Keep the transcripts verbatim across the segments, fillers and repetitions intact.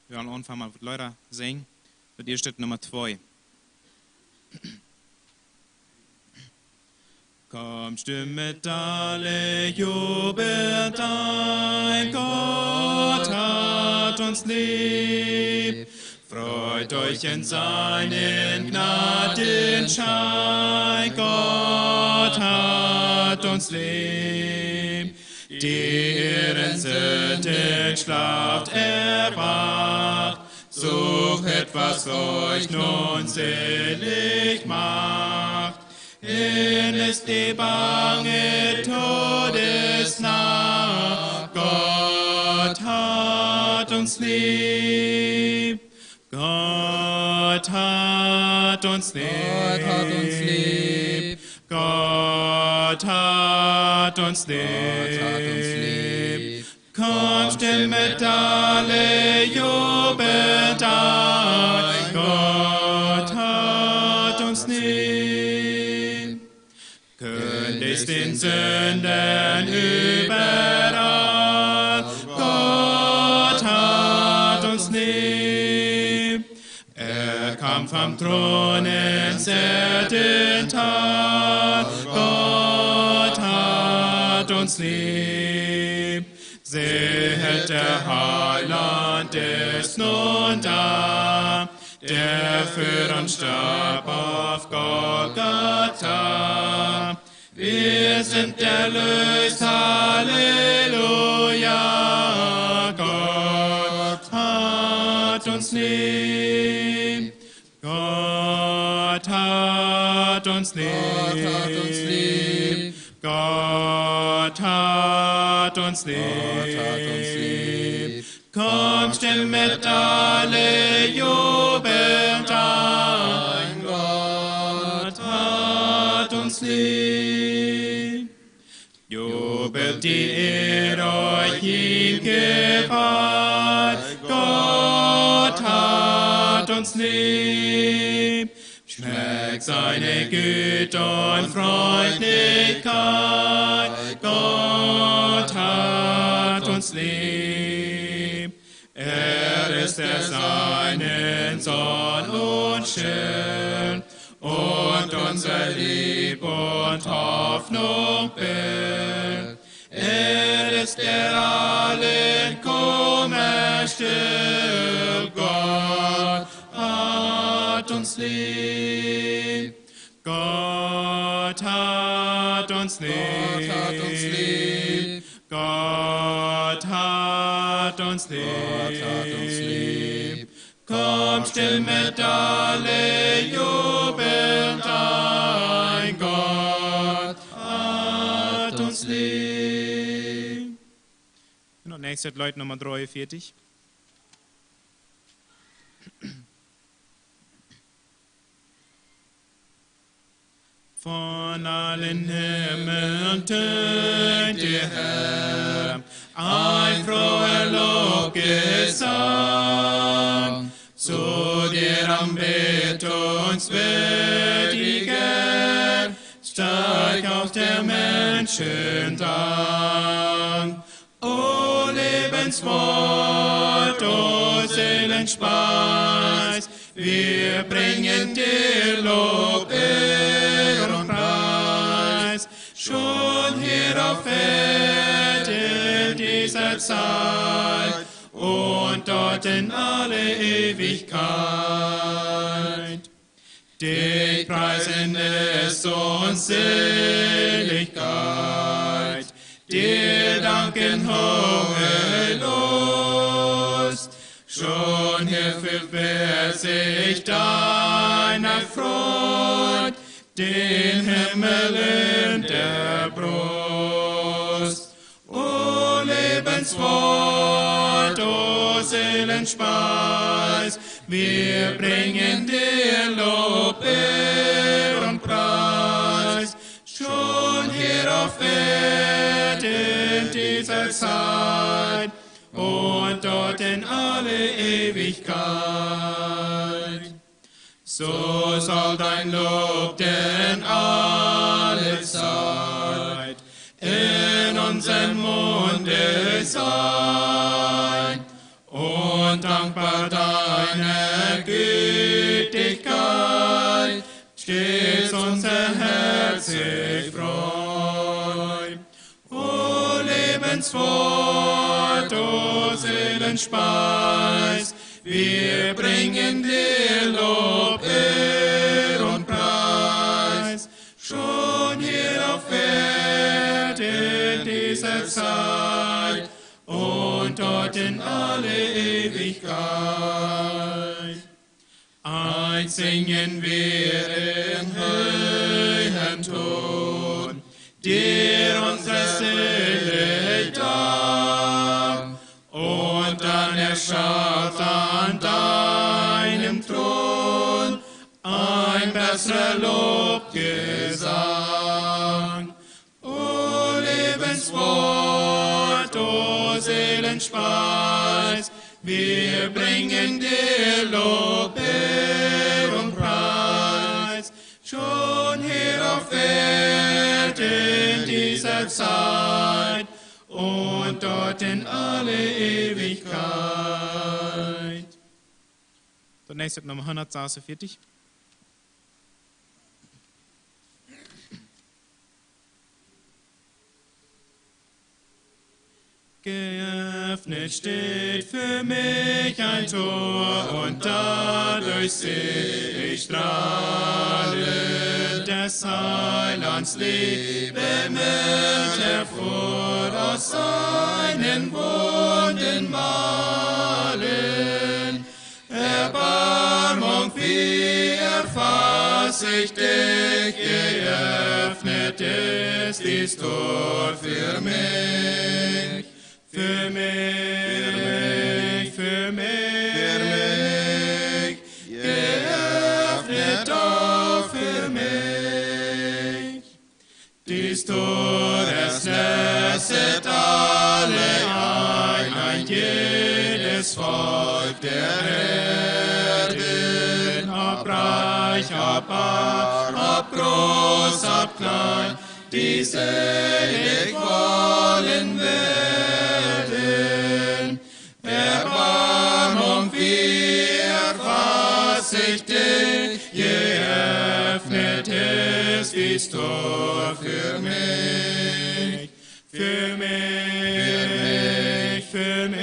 Wie wellen aunfangen met waut Leeda sinjen. Daut ieeschte, Numma twee. Kommt, stimmet alle, jubelt ein, Gott hat uns lieb. Freut euch in seinen Gnadenschein, Gott hat uns lieb. Die ihren sünden Schlaf erwacht, suchet, was euch nun selig macht. Hin ist die bange Todesnacht, Gott hat uns lieb. Gott hat uns lieb. Gott hat uns lieb. Gott hat uns lieb. Kommt, stimmet alle, jubelt ein, Gott hat uns lieb. Kündigt den Sündern überall, Gott hat uns lieb. Er kam vom Thron ins Erdental, Gott hat uns lieb. Seht, der Heiland ist nun da, der für uns starb auf Golgatha. Wir sind erlöst, Halleluja, Gott hat uns lieb. Gott hat uns lieb. Gott hat uns lieb. Gott hat uns lieb. Kommt, stimmet alle, jubelt ein, Gott hat uns lieb. Jubelt, die ihr euch ihm geweiht, Gott hat uns lieb. Schmeckt seine Güte und Freundlichkeit, Gott hat uns lieb. Er ist der seinen Sohn und Schild und unser Lieb und Hoffnung Bild. Er ist der allen Kummer still, Gott hat uns lieb. Gott hat uns lieb. Gott hat uns lieb. Gott hat uns lieb. Gott hat uns lieb. Kommt, stimmet alle, jubelt ein, Gott hat uns lieb. Un daut näakjste Leet, Numma dreeunvieetich. Von allen Himmeln tönt der Herr ein froher Lobgesang. Zu dir, anbetungswürdiger, steigt auf der Menschen Dank. O Lebenswort, o Seelenspeis, wir bringen dir Lob, Ehr und Preis. Schon hier auf Erden in dieser Zeit und dort in alle Ewigkeit. Dich preisen ist uns Seligkeit, dir danken hohe Lust. Schon hier fühlt, wer sich deiner freut, den Himmel in der Brust. O Lebenswort, o Seelenspeis, wir bringen dir Lob, Ehr und Preis. Schon hier auf Erden in dieser Zeit und dort in alle Ewigkeit. So soll dein Lob denn alle Zeit in unserm Munde sein. Und Dankbar deiner Gütigkeit, stets unser Herz sich freut. O Lebenswort, o Seelenspeis, wir bringen dir Lob, Ehr und Preis. Schon hier auf Erden in dieser Zeit und dort in alle Ewigkeit. Eins singen wir im höchsten Ton, dir unsere Seele Dank. Und dann erschallt an deinem Thron ein besserer Lobgesang. O Lebenswort, o Seelenspeis, wir bringen dir Lob, Ehr und Preis. Schon hier auf Erden in dieser Zeit und dort in alle Ewigkeit. Daut näakjste Numma hundatsasenvieetich. Geöffnet steht für mich ein Tor und dadurch seh ich strahlend des Heilands Liebe, Mensch hervor aus seinen Wunden malen. Erbarmung, wie erfass ich dich, geöffnet ist dies Tor für mich, für mich, für mich, geöffnet auch für mich. Dies Tor, es lässet alle ein, ein jedes Volk der Erden, ob reich, ob arm, ob groß, ob klein, die selig wollen werden. Erbarmung, wie erfass ich dich, geöffnet ist dies Tor für mich, für mich, für mich,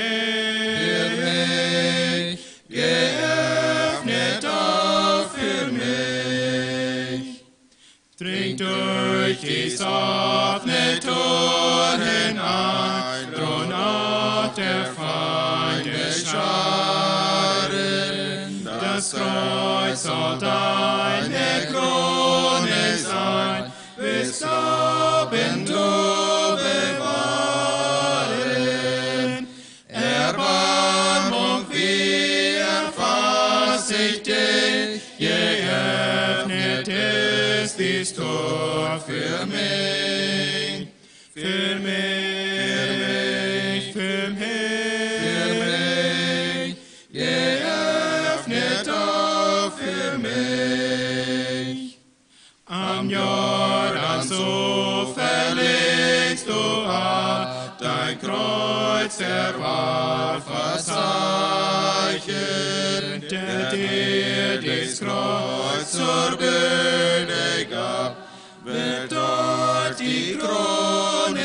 geöffnet auch für mich. Dringt durch dies offne Tor hinein, droht ab der Feinde Scharen. Das Kreuz soll deine Krone sein, wirst Glauben du bewahren. Erbarmung, wie erfass ich dich, geöffnet ist dies Tor für mich, für mich, für mich, geöffnet auch für mich. Am Jordansufer legst du ab dein Kreuz, der Wallfahrtszeichen, der dir dies Kreuz zur Bürde gab, wird dort die Krone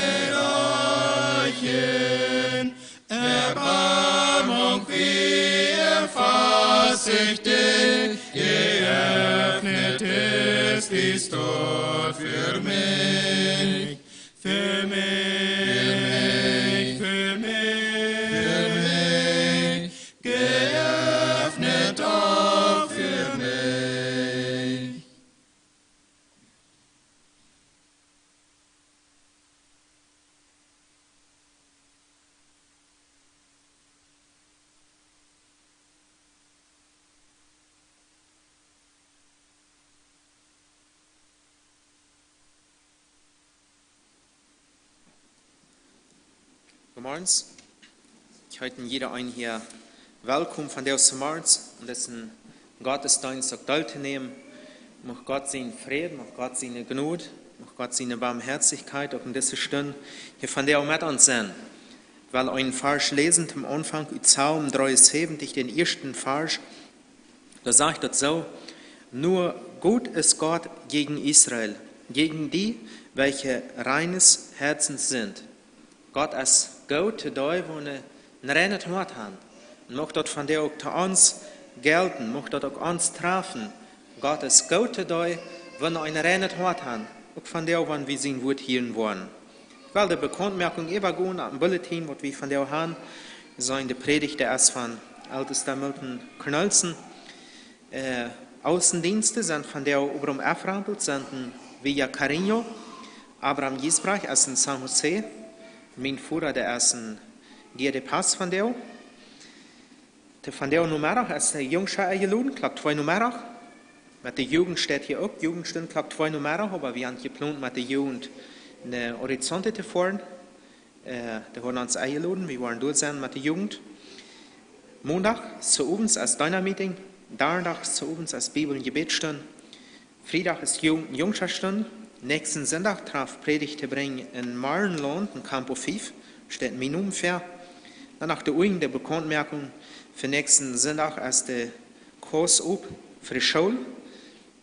reichen. Erbarmung, wie erfass ich dich, geöffnet ist dies Tor für mich, für mich, für mich, geöffnet auch für mich. Goodemorgen. Ekj heet jieda eenen hia welkom vondoag zemorjes, un dit es een Gottesdeenst uk deeltonämen. Mucht Gott sienen Fräd, mucht Gott siene Jnod, mucht Gott siene Barmherzigkeit uk en dise Stund hia vondoag met ons sennen. Ekj well een Varsch läsen toom Aunfank ut Psalm dreeunsäwentich, dän ieeschten Varsch. Doa sajcht daut soo: Nur gut ist Gott gegen Israel, gegen die, welche reines Herzens sind. Gott es goot to dee, waut een reinet Hoat han. Un mucht daut vondoag uk to ons jellen, mucht daut uk ons träfen. Gott es goot to dee, waut een reinet Hoat han. Uk vondoag, wan wie sien Wuat hieren woaren. Ekj well de Bekauntmoakunk äwagonen opp een Bulletin, waut wie vondoag han. Wie seenen, de Prädicht es von Eltesta Milton Knölsen. Äh, Außendienste sent vondoag Obram F. Rempelt, sent Villa Cariño. Abraham Giesbrecht es en San José. Mien Voda, dee es en Dia de Paz vondoag. De vondoag Nomeddach es de Jungscha enjeloden, Klock twee Nomeddach. Met de Jugend steit hia uk, Jugendstund Klock twee Nomeddach, oba wie han jeplont met de Jugend no Horizonte to foaren. Äh, dee hauden ons enjeloden, wie woaren doa sennen met de Jugend. Mondach sowents es Dienameeting, Donnadach sowents es Bibel- un Jebädstund, Friedach es Jugend- un Jungscha-Stund. Näakjsten Sindach traft Prädicht to brinjen en Marnlaunt, en Campo fief, steit mien Nomen väa. Dan noch de Uagen, de Bekauntmoakunk fa näakjsten Sindach es de Kjast opp fa de School.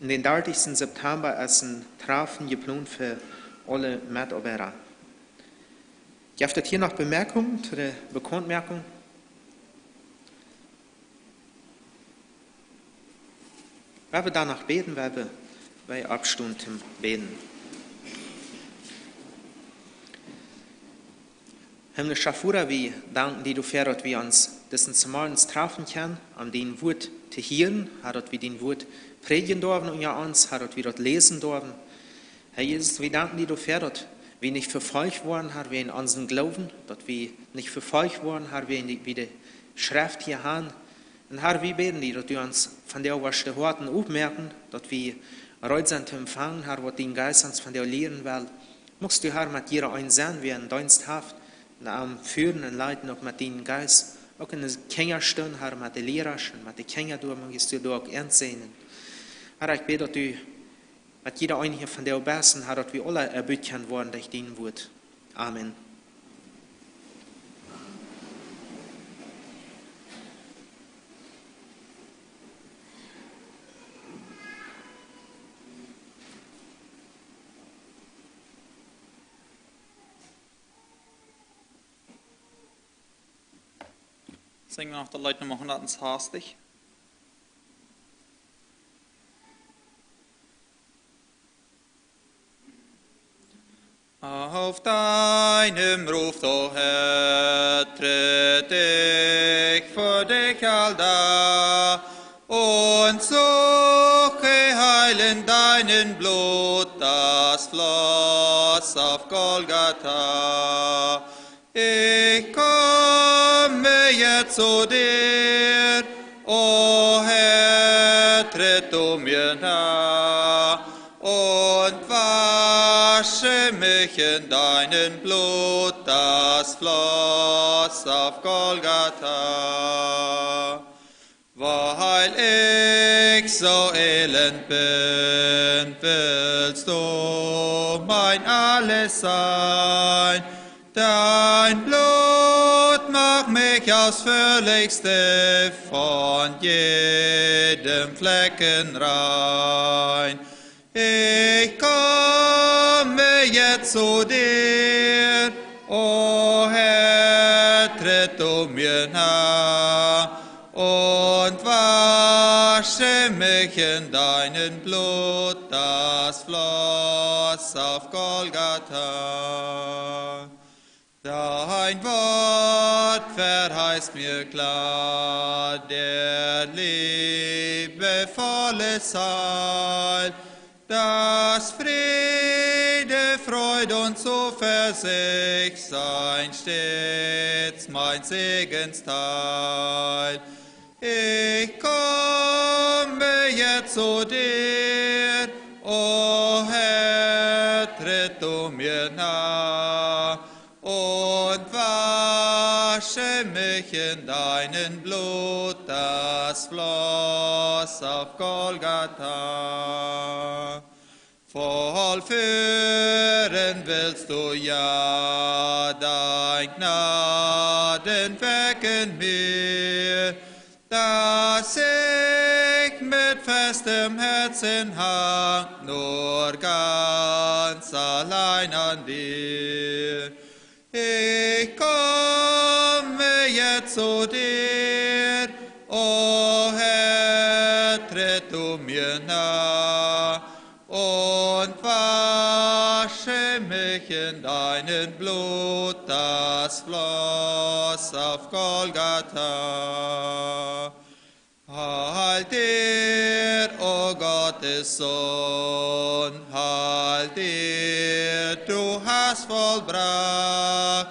Un dän dartichsten September es een Träfen jeplont fa aule Metoabeida. Jeft daut hia noch Bemerkungen to de Bekauntmoakunk? Wie woaren dan noch bäden, wie woaren, wie woaren oppstonen toom bäden. Himmlischa Voda, wie danken die doafäa, daut wie ons disen Zemorjes träfen kjennen, om dien Wuat to hieren, Herr, daut wie dien Wuat prädjen derwen unja ons, Herr, daut wie daut läsen derwen. Herr Jesus, wie danken die doafäa, daut wie nich vefolcht woaren, Herr, wäajen onsen Gloowen, daut wie nich vefolcht woaren, Herr, wäajen wie de Schreft hia han. Un Herr, wie bäden die, daut du ons vondoag woascht de Hoaten oppmoaken, daut wie reed sent to empfangen, Herr, waut dien Jeist ons vondoag lieren well. Muchst du, Herr, met jieda eenen sennen, wäa een Deenst haft, un am fieren un leiden uk met dienen Jeist. Uk en de Kjinjastund, Herr, met de Lierasch un met de Kjinja doa, muchst du doa uk ensäajnen. Herr, ekj bäd, daut du met jieda eenen hia vondoag best, Herr, daut wie aule erbuat kjennen woaren derch dien Wuat. Amen. Sinj wie noch daut Leet Numma hundat un sastich. Auf deinem Ruf, o Herr, tritt ich vor dich allda und suche Heil in deinem Blut, das floss auf Golgatha. Ich komme jetzt zu dir, o Herr, tritt du mir nah und wasche mich in deinem Blut, das floss auf Golgatha. Weil ich so elend bin, willst du mein Alles sein. Dein Blut macht mich aufs Völligste von jedem Flecken rein. Ich komme jetzt zu dir, o Herr, tritt du mir nah und wasche mich in deinem Blut, das floss auf Golgatha. Dein Wort verheißt mir klar, der Liebe volles Heil, dass Friede, Freud und Zuversicht sein stets mein Segensteil. Ich komme jetzt zu dir, o Herr, tritt du mir nah und wasche mich in deinem Blut, das floss auf Golgatha. Vollführen willst du ja dein Gnadenwerk in mir, dass ich mit festem Herzen hang, nur ganz allein an dir. Ich komme jetzt zu dir, o Herr, tritt du mir nah und wasche mich in deinem Blut, das floss auf Golgatha. Heil dir, o Gottes Sohn, heil dir, du hast vollbracht.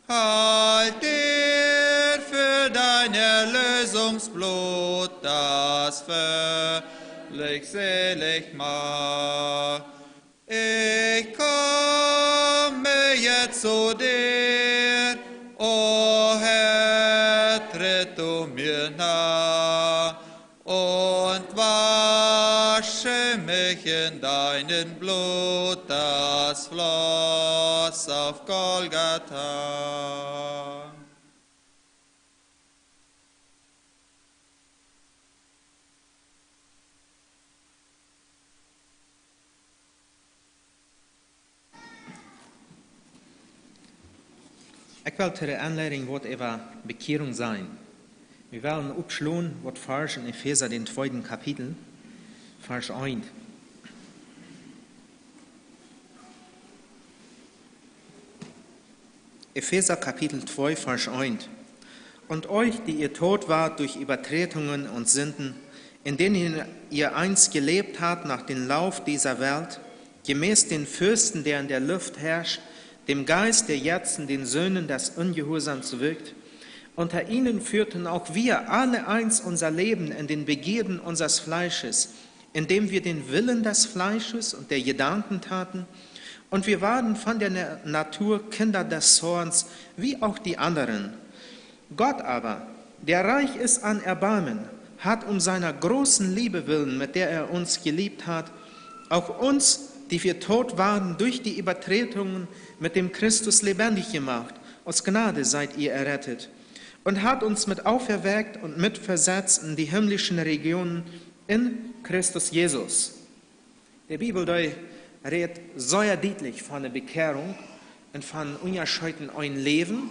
Heil dir für dein Erlösungsblut, das völlig selig macht. Ich komme jetzt zu dir, o Herr, tritt du mir nah und wasche mich in deinem Blut, das floss auf Golgatha. Ekj well to de Enleidunk waut äwa Bekjierunk sajen. Wie wellen oppschlonen waut Varsch en Efeesa, dän tweeden Kapitel, Varsch eent. Efeesa Kapitel twee, Varsch eent. Und euch, die ihr tot wart durch Übertretungen und Sünden, in denen ihr einst gelebt habt nach dem Lauf dieser Welt, gemäß den Fürsten, der in der Luft herrscht, dem Geist, der jetzt in den Söhnen des Ungehorsams wirkt. Unter ihnen führten auch wir alle einst unser Leben in den Begierden unseres Fleisches, indem wir den Willen des Fleisches und der Gedanken taten, und wir waren von der Na-, Natur Kinder des Zorns, wie auch die anderen. Gott aber, der reich ist an Erbarmen, hat um seiner großen Liebe willen, mit der er uns geliebt hat, auch uns, die wir tot waren durch die Übertretungen, mit dem Christus lebendig gemacht. Aus Gnade seid ihr errettet. Und hat uns mit auferweckt und mitversetzt in die himmlischen Regionen in Christus Jesus. De Bibel, dee rät sea dietlich von de Bekjierunk un von Unjascheet en een Läwen,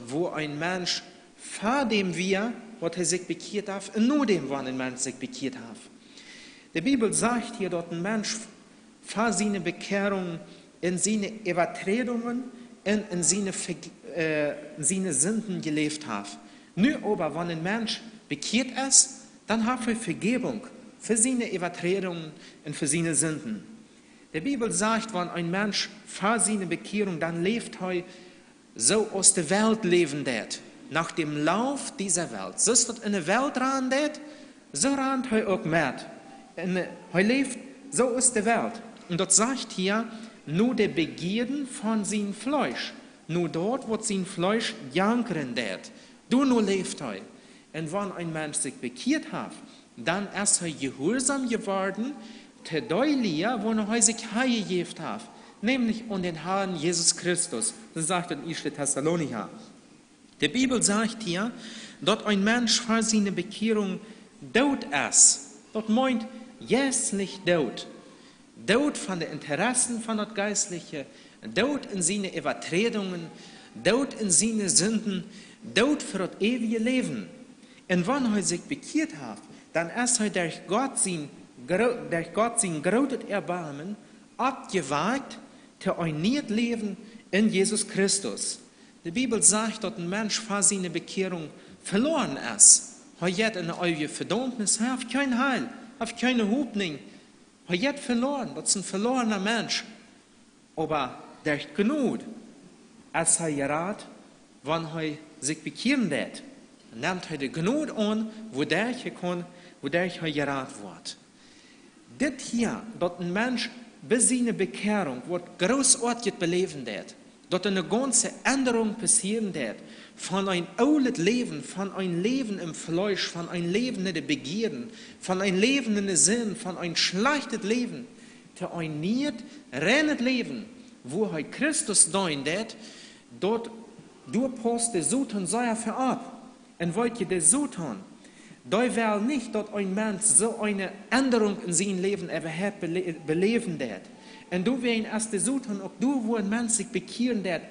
woo een Mensch ver däm wia, waut hee sikj bekjieet haft, un no däm, wan een Mensch sikj bekjieet haft. De Bibel sajcht hia, daut een Mensch ver siene Bekjierunk en siene Äwaträdungen un en siene Vej-, äh, en siene Sinden jeläft haft. Nu oba, wan een Mensch bekjieet es, dan haft hee Vejäwunk fa siene Äwaträdungen un fa siene Sinden. De Bibel sajcht, wan een Mensch ver siene Bekjierunk, dan läft hee soo aus de Welt läwen deit, nach dem Lauf dieser Welt. Soo aus daut en de Welt rannen deit, soo rant hee uk met. Un, äh, hee läft soo aus de Welt. Un daut sajcht hia, no de Begierden von sien Fleesch, no daut, waut sien Fleesch jankren deit. Doano läft hee. Un wan een Mensch sikj bekjieet haft, dan es hee jehuarsom jeworden to dee Lia, woano hee sikj hanjejäft haft, nämlich aun dän Harn Jesus Christus. Daut sajcht en ieeschte Tessalonicha. De Bibel sajcht hia, daut een Mensch ver siene Bekjierunk doot es. Daut meent jeistlich doot. Doot von de Interessen von daut Jeistliche, doot en siene Äwaträdungen, doot en siene Sinden, doot fa daut eewje Läwen. Un wan hee sikj bekjieet haft, dan es hee derch Gott sien gro-, derch Gott sien grootet Erbarmen oppjewakjt to een nieet Läwen en Jesus Christus. De Bibel sajcht, daut een Mensch ver siene Bekjierunk veloaren es. Hee jeit en de eewje Vedaumnis, hee haft kjeen Heil, haft kjeene Hopninj. Hee jeit veloaren, daut es een veloarna Mensch. Oba derch Jnod es hee jerat, wan hee sikj bekjieren deit. Nemt hee de Jnod aun, wuaderch hee kaun, wuaderch hee jerat woat. Dit hia, daut een Mensch bie siene Bekjierunk waut Grootoatjet beläwen deit, daut eene gaunze Endrunk passieren deit, von een oolet Läwen, von een Läwen em Fleesch, von een Läwen en de Begierden, von een Läwen en de Sind, von een schlajchtet Läwen, to een nieet, reinet Läwen, wua hee Christus deenen deit, daut, doa paust de Soton sea väl opp. Un weet jie, de Soton, dee well nich, daut een Mensch soo eene Endrunk en sien Läwen äwahaupt bele-, beläwen deit. Un doawäajen es de Soton uk doa, wua een Mensch sikj bekjieren deit,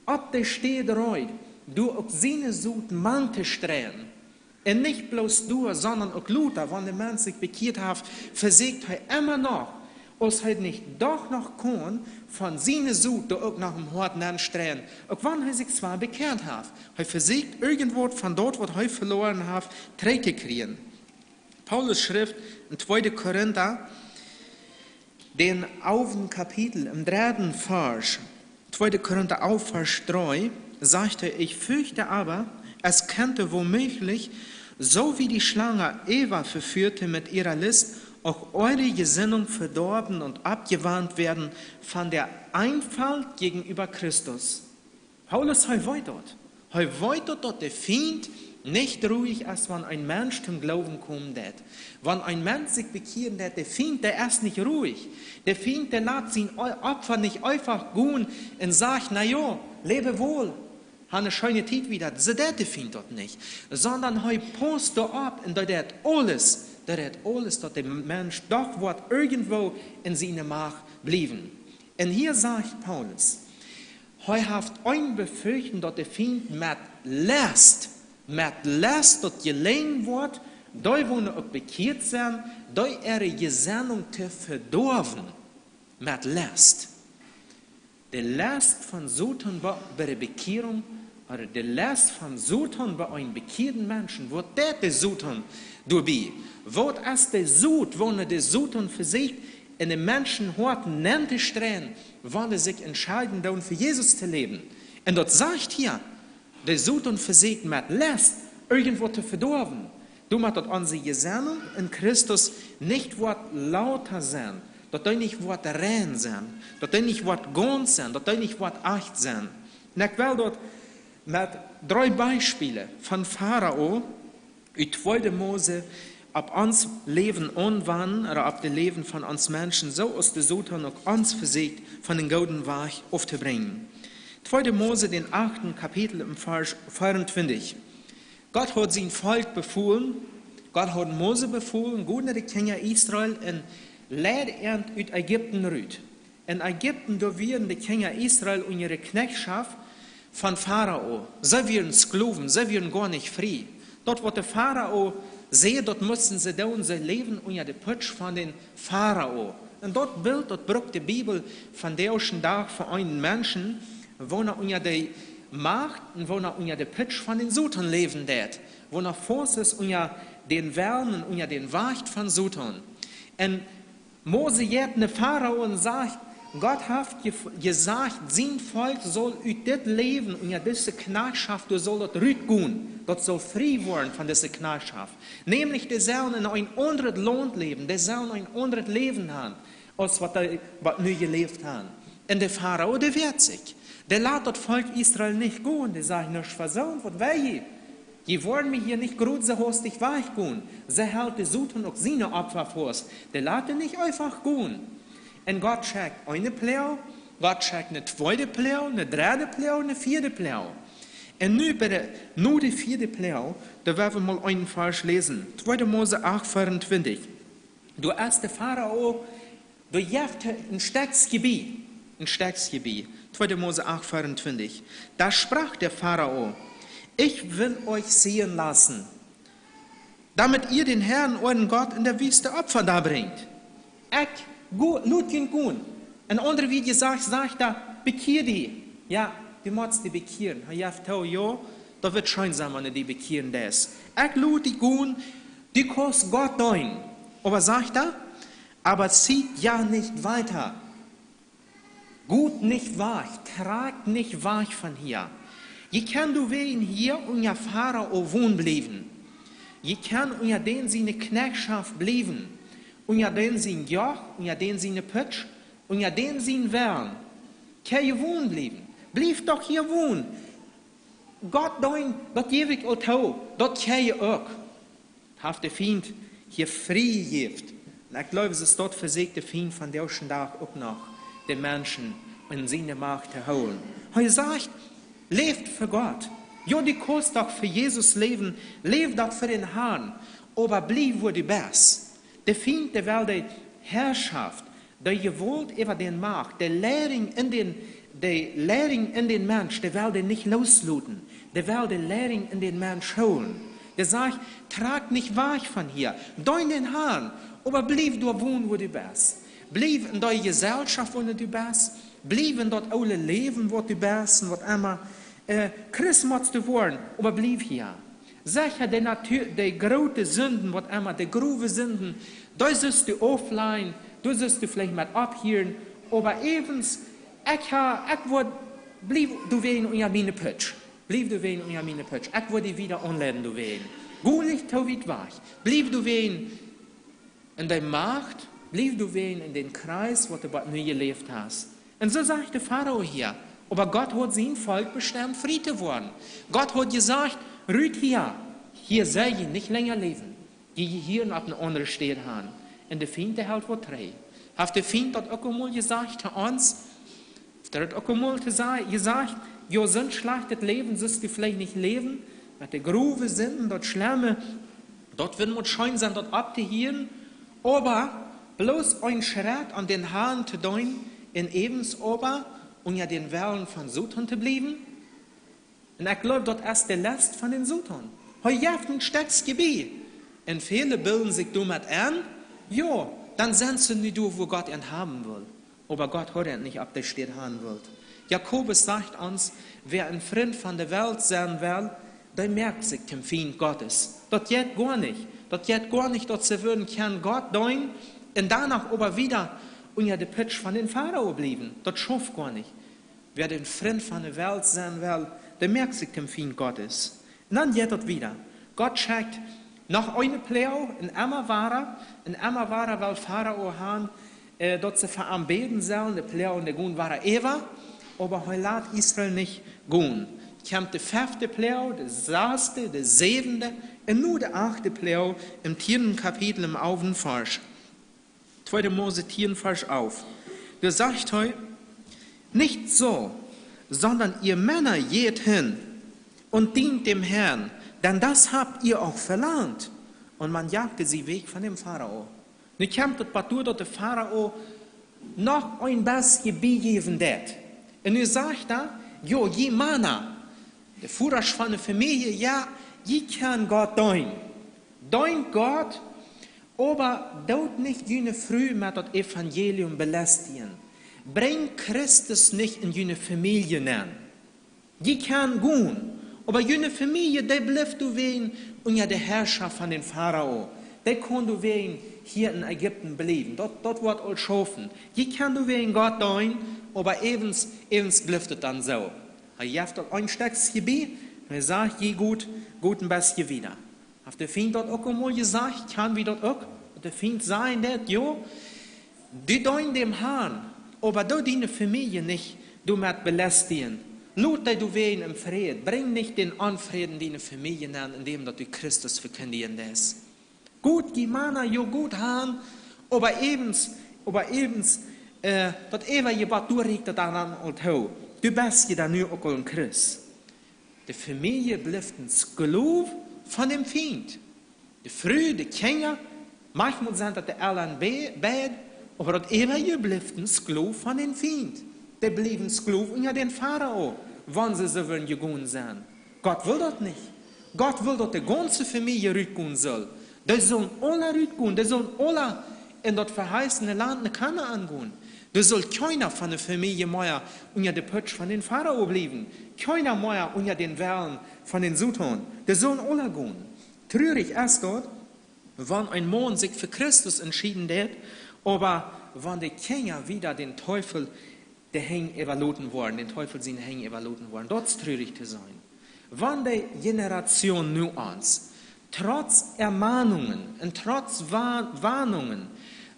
opp de Städ reed, doa uk siene Sot mank to streien. Un nich bloos doa, sonda uk lota, wan de Mensch sikj bekjieet haft, vesieekjt hee emma noch, aus hee nich doch noch kunn, von siene Sot doa uk noch em Hoat nenn streien, uk wan hee sikj zwar bekjieet haft. Hee vesieekjt irjentwaut von daut, waut hee veloaren haft, trigj to kjrieen. Paulus schrift en tweede Korinta, dän alften Kapitel, em dredden Varsch, tweede Korinta alf, Varsch drei, sagt er: „Ich fürchte aber, es könnte womöglich, so wie die Schlange Eva verführte mit ihrer List, auch eure Gesinnung verdorben und abgewandt werden von der Einfalt gegenüber Christus.“ Paulus, hee weet daut. Hee weet daut, daut de Fient nich ruhich es, wan een Mensch toom Gloowen komen deit. Wan een Mensch sikj bekjieren deit, de Fient, dee es nich ruhich. De Fient, dee lat sien Eu-, Opfa nich eefach gonen un sajcht: „Na jo, läw woll, hab eene scheene Tiet wieda.“ Soo deit de Fient daut nich. Sonda hee paust doaropp un dee deit aules, dee deit aules, daut de Mensch doch woat irjentwoo en siene Macht bliewen. Un hia sajcht Paulus, hee haft eene Befürchtung, daut de Fient met Lest, met Lest daut jelenjen woat, dee, waut uk bekjieet sent, dee äare Gesinnung to vedoawen. Met Lest. De Lest von Soton bie, bie de Bekjierunk, ooda de Lest von Soton bie een bekjieeden Menschen, waut deit de Soton doabie? Waut es de Sot, wua de Soton vesieekjt, en de Menschen Hoaten nenn to streien, wan dee sikj entscheiden doonen, fa Jesus to läwen? Un daut sajcht hia, de Soton vesieekjt met Lest irjentwaut to vedoawen, doamet daut onse Gesinnung en Christus nich woat lota sennen, daut dee nich woat rein sennen, daut dee nich woat gaunz sennen, daut dee nich woat ajcht sennen. Un ekj well daut met dree Beispiele von Farao ut tweede Mose opp ons Läwen aunwenden, ooda opp daut Läwen von ons Menschen, soo aus de Soton uk ons vesieekjt, von dän gooden Wajch auftoobrinjen. Tweede Mose, dän achten Kapitel, em Varsch vierundzwanzig. Gott haud sien Volkj befolen, Gott haud Mose befolen: „Go no de Kjinja Israel un leid an ut Ägipten rut.“ En Ägipten, doa wieren de Kjinja Israel unja de Kjnajchtschoft von Farao. See wieren Sklowen, see wieren goanich frie. Daut, waut de Farao säd, daut musten see doonen, see läwden unja de Putsch von dän Farao. Un daut Bilt, daut brukt de Bibel vondoag dän Dach fa eenen Menschen, woo hee unja de Macht un woo hee unja de Putsch von dän Soton läwen deit, woo hee faust es unja dän Wellen un unja dän Wajch von Soton. Un Mose jeit no Farao un sajcht: „Gott haft je-, jesajcht, sien Volkj saul ut dit Läwen, unja dise Kjnajchtschoft, doa saul daut rutgonen, daut saul frie woaren von dise Kjnajchtschoft. Nämlich, dee sellen en een aundret Launt läwen, dee sellen een aundret Läwen haben, aus waut dee, waut nu jeläft haben.“ Un de Farao, dee wieet sikj. Dee lat daut Volkj Israel nich gonen, dee sajcht: „Nuscht fa soont, waut well jie? Jie woaren mie hia nich groot soo haustich wajchgonen.“ See helt de Soton uk siene Opfa faust. Dee lat dee nich eefach gonen. Un Gott schekjt eene Ploag, Gott schekjt eene tweede Ploag, eene dredde Ploag, eene vieede Ploag. Un nu bie de, no de vieede Ploag, doa woa wie mol eenen Varsch läsen. Tweede Mose acht vierundzwanzig. Doa es de Farao, doa jeft hee een Stekj Jebied, een Stekj Jebied. Tweede Mose acht vierundzwanzig. Da sprach der Pharao: „Ich will euch sehen lassen, damit ihr den Herrn, euren Gott, in der Wüste Opfer darbringt.“ Ekj go-, lot junt gonen. En aundre Wieed jesajcht, sajcht hee: „Bekjia die.“ Jo, du motst die bekjieren. Hee jeft too: „Jo, daut woat scheen sennen, wan du die bekjieren deist. Ekj lot die gonen, du kaust Gott deenen.“ Oba sajcht hee: „Aber zieht ja nicht weiter.“ Got nich wajch, trakjt nich wajch von hia. Jie kjennen doawäajen hia unja Farao wonen bliewen. Jie kjennen unja dän siene Kjnajchtschoft bliewen. Unja dän sien Joch, unja dän siene Putsch, unja dän sien Wellen. Kjenn jie wonen bliewen. Bliewt doch hia wonen. Gott deenen, daut jeef ekj aul too, daut kjenn jie uk. Haft de Fient hia frie jejäft. Un ekj jleew, daut vesieekjt de Fient vondoag dän Dach uk noch, de Menschen en siene Macht to hoolen. Hee sajcht: Läft fa Gott. Jo, du kaust doch fa Jesus läwen, läw doch fa dän Harn, oba bliew wua du best. De Fient, dee well de Herrschaft, de Jewault äwa dän Macht, de Leidunk en dän, de Leidunk en dän Mensch, dee well dee nich loosloten. Dee well de Leidunk en dän Mensch hoolen. Dee sajcht: Trakj nich wajch von hia. Deen dän Harn, oba bliew doa wonen, wua du best. Bliew en dee Jeselschoft, wua du best. Bliew en daut oole Läwen, waut du best un waut emma. Äh, Christ motst du woaren, oba bliew hia. Secha, de Natua, de groote Sinden, waut emma, de growe Sinden, dee sust du auflajen, doa sust du veleicht met opphieren, oba äwent, ekj ha, ekj woa, bliew du wäajen unja miene Putsch. Bliew du wäajen unja miene Putsch. Ekj woa die wieda aunleiden du wäajen. Go nich too wiet wajch. Bliew du wäajen en dee Macht, bliew du wäajen en dän Kreis, waut du bat nu jeläft hast. Un soo sajcht de Farao hia: Oba Gott haud sien Volkj bestemt frie to woaren. Gott haud jesajcht: Rut hia, hia sell jie nich lenja läwen. Jie jehieren opp eene aundre Städ han. Un de Fient, dee helt waut trigj. Haft de Fient daut uk emol jesajcht to ons? Haft hee daut uk emol to sa-, jesajcht: Jo, soon schlajchtet Läwen sust du veleicht nich läwen, met de growe Sinden, daut schlemme, daut wudd mau scheen sennen, daut opptohieren, oba bloos een Schrett, om dän Harn to deenen, un äwent oba unja dän Wellen von Soton to bliewen? Un ekj jleew, daut es de Lest von dän Soton. Hee jeft een Stekj bie. Un väle bilden sikj doamet en, jo, dan sent see nu doa, wua Gott an haben well. Oba Gott haud an nich opp dee Städ han wult. Jakobus sajcht ons: Wäa een Frint von de Welt sennen well, dee moakt sikj toom Fient Gottes. Daut jeit goa nich. Daut jeit goa nich, daut see wudden kjennen Gott deenen un doano oba wieda unja de Putsch von dän Farao bliewen. Daut schauft goa nich. Wäa een Frint von de Welt sennen well, dee moakt sikj toom Fient Gottes. Un dan jeit daut wieda. Gott schekjt noch eene Ploag, un emma wada, un emma wada well Farao han, äh, daut see fa am bäden sellen, de Ploagen, dee gonen wada äwa, oba hee lat Israel nich gonen. Kjemt de fefte Ploag, de sasde, de säwende un nu de achte Ploag em tieenden Kapitel, em alften Varsch. Tweede Mose tieen, Varsch alf. Doa sajcht hee: Nicht so, sondern ihr Männer geht hin und dient dem Herrn, denn das habt ihr auch verlangt. Und man jagte sie weg von dem Farao. Nu kjemt daut bat doa, daut de Farao noch een bät biejäwen deed. Un nu sajcht hee: Jo, jie Mana, de Vodasch von de Famielje, jo, jie kjennen Gott deenen. Deent Gott, oba doot nich june Fru met daut Evangelium belästjen. Brinjt Christus nich en june Famielje nenn. Jie kjennen gonen, oba june Famielje, dee blift doawäajen unja de Herrschaft von dän Farao. Dee kaun doawäajen hia en Ägipten bliewen. Daut, daut woat aul schaufen. Jie kjennen doawäajen Gott deenen, oba äwent, äwent blift et dan soo. Hee jeft daut een Stekj bie, un hee sajcht: Jie goot, goot een bät wieda. Haft de Fient daut uk emol jesajcht? Kjenn wie daut uk? Daut de Fient sajen deit: Jo, du deen dän Harn, oba doo diene Famielje nich doamet belästjen. Lot dee doawäajen em Fräd. Brinj nich dän Onfräd en diene Famielje nenn, endäm daut du Christus vekjindjen deist. Goot, jie Mana, jo, goot han, oba äwent, oba äwent, äh, daut äwaje Jebott, doa rieekjt daut dan aul too. Du best je dan nu uk aul een Christ. De Famielje blift een Sklow von dän Fient. De Fru, de Kjinja, maunchmol sent daut de Elren be-, beid, oba daut äwaje blift een Sklow von dän Fient. Dee bliewen Sklow unja dän Farao, wan see soo wudden jegonen sennen. Gott well daut nich. Gott well, daut de gaunze Famielje rutgonen saul. Dee sullen aula rutgonen, dee sullen aula en daut veheißene Launt no Kanaan gonen. Doa saul kjeena von de Famielje mea unja de Putsch von dän Farao bliewen. Kjeena mea unja dän Wellen von dän Soton. Dee sullen aula gonen. Trurich es daut, wan een Maun sikj fa Christus entschieden deit, oba wan de Kjinja wada dän Teufel de Henj äwaloten woaren, dän Teufel siene Henj äwaloten woaren. Daut es trurich to seenen. Wan de Generation no ons, trotz Ermahnungen un trotz Wa-, Warnungen,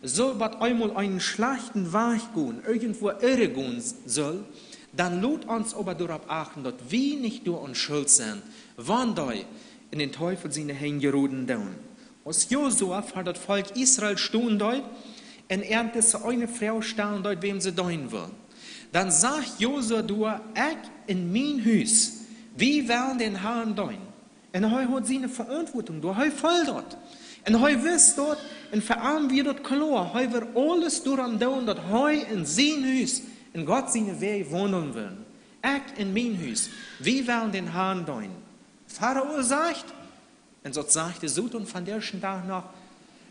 soo waut eemol eenen schlajchten Wajch gonen, irjentwua irre gonen s-, saul, dan lot ons oba doaropp achten, daut wie nich doaraun schult sent, wan dee en dän Teufel siene Henj jeroden doonen. Aus Josua ver daut Volkj Israel stonen deed un an dise eene Froag stalen deed, wäm see deenen wullen, dan sajcht Josua doa: "Ekj un mien Hus, wie wellen dän Harn deenen." Un hee haud siene Veauntwuatunk doa, hee feeld daut. Un hee wist daut, un fa am wia daut kloa, hee wudd aules doaraun doonen, daut hee un sien Hus en Gott siene Wäaj waundlen wudden. "Ekj un mien Hus, wie wellen dän Harn deenen." Farao sajcht, un daut sajcht de Soton vondoag dän Dach noch: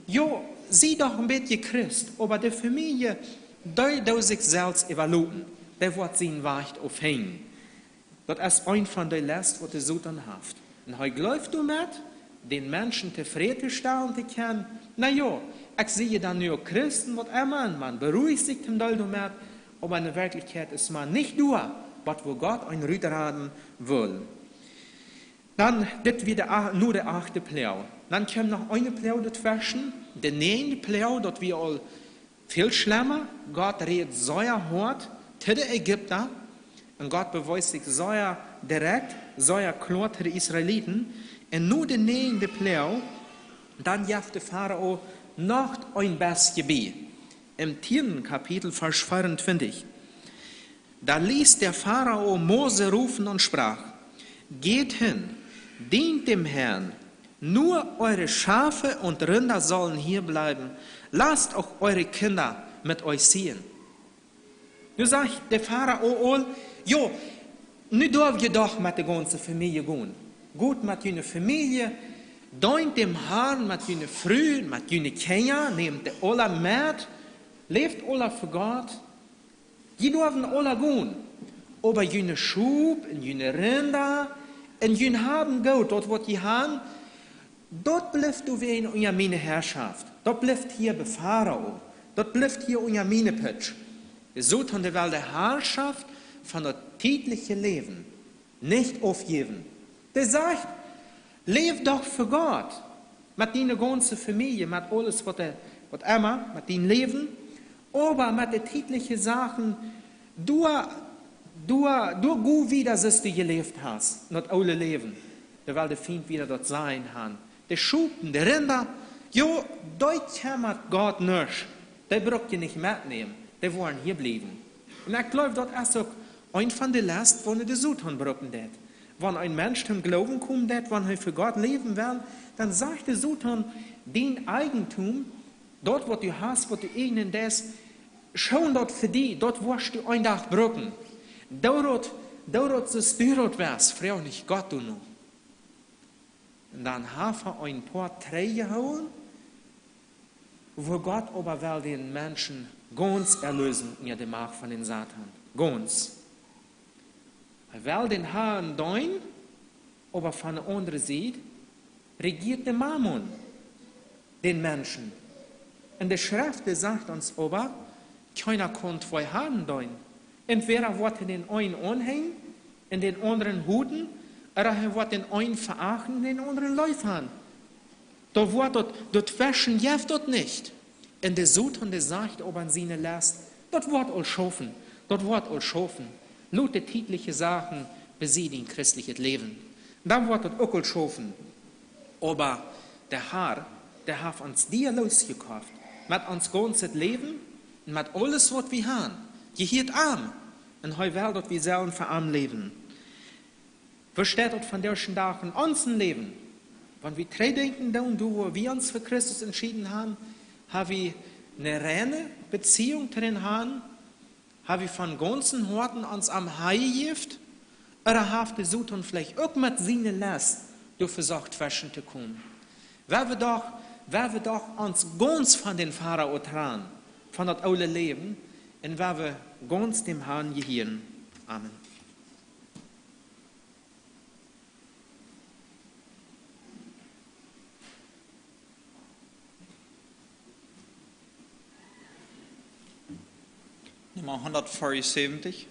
"Jo, sie doch een bät Christ, oba de Famielje, dee doo sikj selfst äwaloten, dee woat sienen Wajch aufhenjen." Daut es eent von de Lest, waut de Soton haft. Un hee jleeft doamet, dän Menschen tofräd to stalen to kjennen. "Na jo, ekj sie je dan nu uk Christen, waut emma, un maun beruhijcht sikj toom Deel doamet, oba en de Werkjlichkjeit es maun nich doa, waut woo Gott een rutraden wull." Dan, dit wia de a-, nu de achte Ploag. Dan kjeem noch eene Ploag doatweschen, de näajende Ploag, daut wia aul väl schlemma. Gott räd sea hoat to de Ägipta. Un Gott bewiest sikj sea direkt, sea kloa to de Israeliten. Un nu de näajende Ploag, dan jeft de Farao noch een bät bie. Em tieenden Kapitel, Varsch veeruntwintich. Da ließ der Farao Mose rufen und sprach: "Geht hin, dient dem Herrn, nur eure Schafe und Rinder sollen hier bleiben, lasst auch eure Kinder mit euch ziehen." Nu sajcht de Farao aul: "Jo, nu doa jie doch met de gaunze Famielje gonen. Got met june Famielje, deent däm Harn met june Fru, met june Kjinja, nämt dee aula met, läft aula fa Gott. Jie doawen aula gonen. Oba june Schop un june Rinda un jun Haben Goot, daut waut jie han, daut blift doawäajen unja miene Harschoft. Daut blift hia bie Farao. Daut blift hia unja miene Pitsch." De Soton, dee well de Harschoft von daut tietliche Läwen nich aufjäwen. Dee sajcht: "Läw doch fa Gott, met diene gaunze Famielje, met aules waut, waut emma, met dien Läwen, oba met de tietliche Sachen, doa, doa, doa go wieda, soo aus du jeläft hast, en daut oole Läwen." Dee well de Fient wieda daut sajen han. De Schop un de Rinda, jo, dee kjemmat Gott nuscht. Dee bruck jie nich metnämen, dee woaren hia bliewen. Un ekj jleew, daut es uk eent von de Lest, woo de Soton brucken deit. Wan een Mensch toom Gloowen komen deit, wan hee fa Gott läwen well, dan sajcht de Soton: "Dien Eigentum, daut waut du hast, waut du äjnen deist, schoon daut fa die, daut woascht du een Dach brucken. Doo daut, doo daut, soo aus du daut west, froag nich Gott doano." Un dan haft hee een poa trigjjehoolen, woo Gott oba well dän Menschen gaunz erlösen unja de Macht von dän Soton. Gaunz. Hee well dän Harn deenen, oba von de aundre Sied rejieet de Mammon dän Menschen. Un de Schreft, dee sajcht ons oba, kjeena kaun twee Harn deenen. Entwäda woat hee dän eenen aunhenjen un dän aundren hoten, ooda hee woat dän eenen veachten un dän aundren leef han. Doa woat daut, daut tweschen jeft daut nich. Un de Soton, dee sajcht oba en siene Lest: "Daut woat aul schaufen, daut woat aul schaufen. Lot de tietliche Sachen besied dien christlichet Läwen. Dan woat daut uk aul schaufen." Oba de Har, dee haft ons dia losjekoft, met ons gaunzet Läwen un met aules waut wie han. Jehieet am. Un hee well, daut wie sellen fa am läwen. Woo steit daut vondoag dän Dach en onsen Läwen? Wan wie trigjdenkjen doonen, doa woo wie ons fa Christus entschieden han, ha wie eene reine Beziehung to dän Harn? Ha wie von gaunzen Hoaten ons am hanjejäft? Ooda haft de Soton veleicht uk met siene Lest doa vesocht tweschen to komen? Well wie doch, well wie doch ons gaunz von dän Farao trannen, von daut oole Läwen, un well wie gaunz däm Harn jehieren. Amen. Numma hundertvierundsiebzig.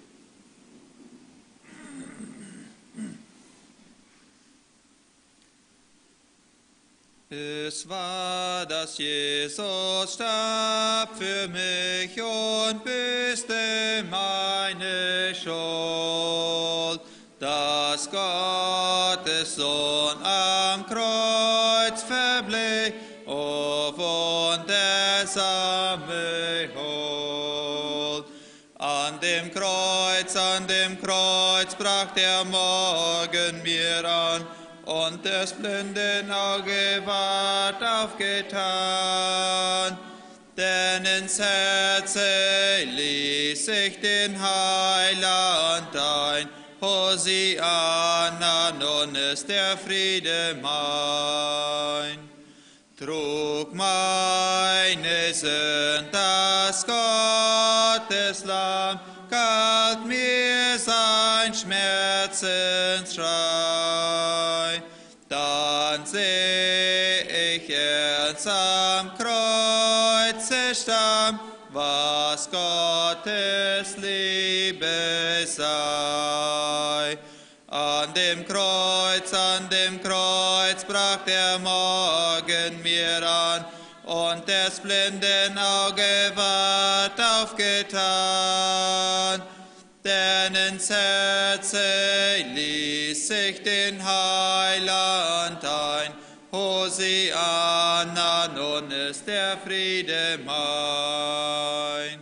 Es wahr, dass Jesus starb für mich und büßte meine Schuld, dass Gottes Sohn am Kreuz verblieb, Samuel. An dem Kreuz, an dem Kreuz brach der Morgen mir an, und des blinden Auge ward aufgetan. Denn ins Herz ließ sich den Heiland ein, Hosianna, nun ist der Friede mein. Trug meine Sünd das Gotteslamm, galt mir sein Schmerzensschrei. Dann seh ich ernst am Kreuze stand, was Gottes Liebe sei. An dem Kreuz, an dem Kreuz brach der Morgen mir an, und des blinden Auge ward aufgetan. Denn ins Herz ließ sich den Heiland ein, Hosianna, nun ist der Friede mein.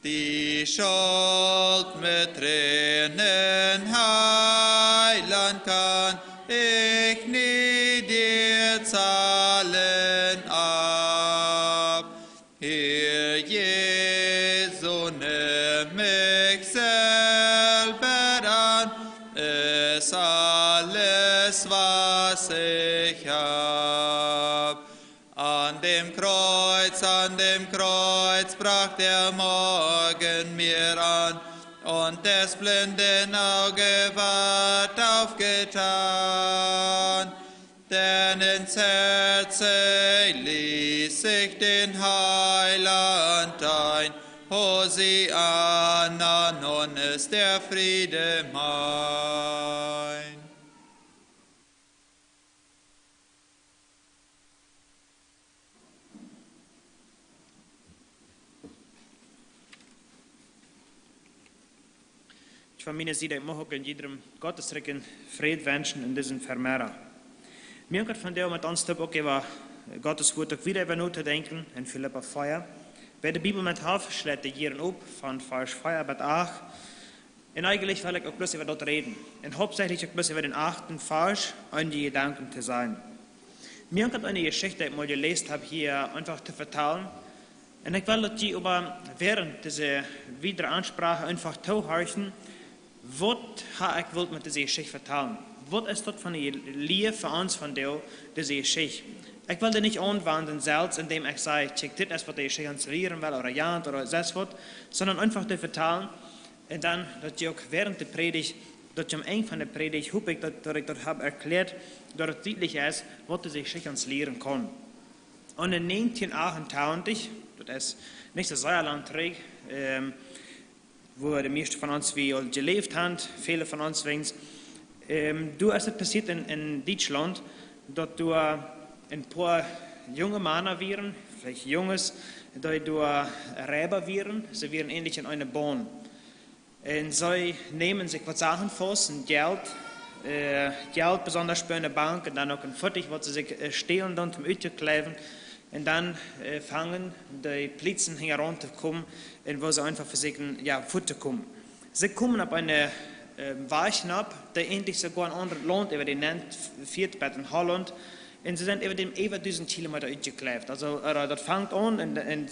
Die Schuld mit Tränen, Heiland, kann ich nie dir zahlen ab. Herr Jesu, nimm mich selber an, ist alles, was ich hab. An dem Kreuz, an dem Kreuz brach der Morgen mir an, und des blinden Auge ward aufgetan. Denn ins Herz ließ sich den Heiland ein, Hosianna, nun ist der Friede mein. Ekj von miene Sied, ekj mucht uk en jiedrem Gott sien Fräd wenschen en disen Vemidach. Mie haft von däm met ons toop uk äwa Gott sien Wort uk wada äwa notodenkjen en Filippa vea. Wäa de Bibel met haft, schloot de Jieren op von Varsch vea bat acht. Un eejentlich well ekj uk bloos äwa daut räden. Un hauptsächlich uk bloos äwa dän achten Varsch, eenje Jedanken to sajen. Mie haft eene Jeschicht, dee ekj mol jeläst hab, hia eefach to vetalen. Un ekj well, daut jie oba wäarent dise wiedre Aunsproak eefach toohorchen, waut ha ekj wult met dise Jeschicht vetalen. Waut es daut fa eene Lia fa ons vondoag, dise Jeschicht? Ekj well dee nich aunwenjen selfst, endäm ekj saj, kjikj, dit es, waut de Jeschicht ons lieren well, ooda jant, ooda sest waut, sonda eefach to vetalen. Un dan, daut jie uk wäarent de Prädicht, daut jie aum Enj von de Prädicht, hop ekj, daut, daut ekj daut hab erkjläat, daut et dietlich es, waut dise Jeschicht ons lieren kaun. Un en 1988, daut es nich soo sea lang trigj, ähm, wua de mieeschte von ons wie aul jeläft haben, väle von ons weens, ähm, doa es et passieet en, en Dietschlaunt, daut doa een poa junge Mana wieren, veleicht Junges, dee doa Reiba wieren, see wieren eenlich en eene Baun. Un see nämen sikj waut Sachen faust, un Jelt, äh, Jelt besonda bie eene Bank, un dan uk een Foatich, waut see sikj, äh, stälen dan, om uttokjleewen. Un dan, äh, fangen de Polizisten hinjaraun to komen, un woo see eefach vesieekjen, jo, fuat to komen. See komen opp eenen, äh, Wajch nopp, dee eejentlich soogoa een aundret Launt äwa dän Nenn fieet, bat en Hollaunt. Un see sent äwa dän äwa dusent Kilometa utjekjleeft. Aulsoo, äh, daut fangt aun un, un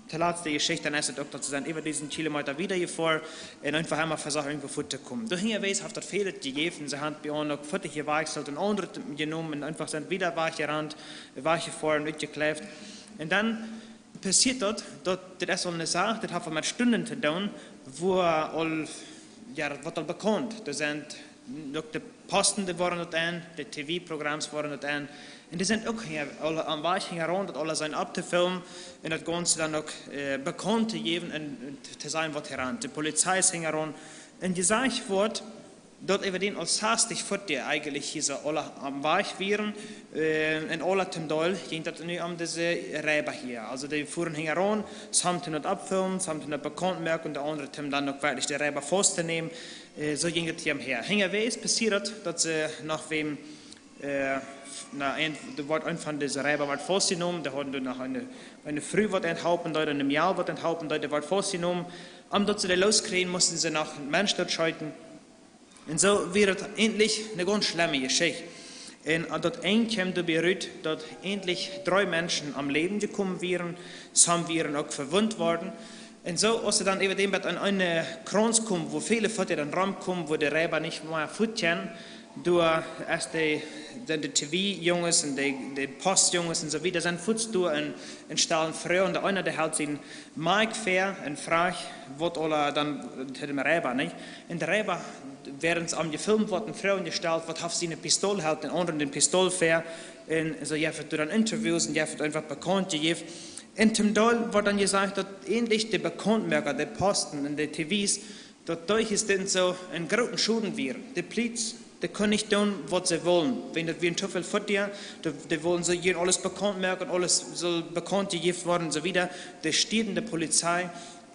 to latst de Jeschicht, dan es et uk, daut see sent äwa dusent Kilometa wieda jefoaren un eefach emol vesieekjt, irjentwua fuat to komen. Doa hinjawäajes haft daut väl jejäft, see haben bie ons uk Foatich jewakjselt un aundre jenomen un eefach sent wieda wajchjerant, wajchjefoaren, utjekjleeft. Un dan passieet daut, daut, dit es aul eene Sach, dit haft waut met Stunden to doonen, wua aul, jo, daut woat aul bekaunt. Doa sent uk de Posten, dee woaren daut en, de T V-Programms woaren daut en. Un dee sent uk hia, aul aum Wajch hinjaraun, daut aules sent opptofilmen un daut Gaunze dan uk, äh, bekaunt to jäwen un, un to sajen, waut hia aun. De Polizei es hinjaraun. Un jesajcht woat, daut äwa dän aul sastich Foatieja eejentlich hia soo aule aum Wajch wieren, äh, un aule toom Deel jinkj daut nu om dise Reiba hia. Aulsoo dee fuaren hinjaraun, somje toom daut oppfilmen, somje toom daut bekaunt moaken un de aundre toom dan uk werkjlich de Reiba faust to nämen. Äh, soo jinkj daut hia omhäa. Hinjawäajes passieet daut, daut see noch wäm Äh, na, een, doa wort een von dise Reiba wort faustjenomen. Dee hauden doa noch eene, eene Fru, waut an halpen deed, un een Mejal, waut an halpen deed, dee wort faustjenomen. Om daut see dee loskjrieen, musten see noch een Mensch dootscheeten. Un soo wia et eejentlich eene gaunz schlemme Jeschicht. Un aun daut Enj kjeem doabie rut, daut eejentlich dree Menschen om Läwen jekomen wieren, some wieren uk vewundt worden. Un soo, aus see dan äwa däm Bad aun een Krauns kjeemen, wua väle Footieja dan romkjeemen, wua de Reiba nich mea fuat kunn, doa es de, dan de T V-Junges un de, de Postjunges un soo wieda sent fuats doa un, un stalen Froagen. De eena, dee helt sien Mike väa un fruach, waut aula dan to däm Reiba, nich? Un de Reiba, wäarent see aum jefilmt worden, Froagen jestalt, waut haft siene Pistol, helt dän aundren de Pistol väa. Un soo, jo, wort doa dan Interviews un jo, wort eenfach bekaunt jejäft. Un toom Deel wort dan jesajcht, daut eejentlich de Bekauntmoaka, de Posten un de T Vs, daut derch es dit soo een grooten Schoden wia. De Pliees, dee kunnen nich doonen, waut see wullen. Wan daut wia to väl Footieja, dee, dee wullen soo hia aules bekaunt moaken, aules sull bekaunt jejäft woaren un soo wieda. Dee stieeden de Polizei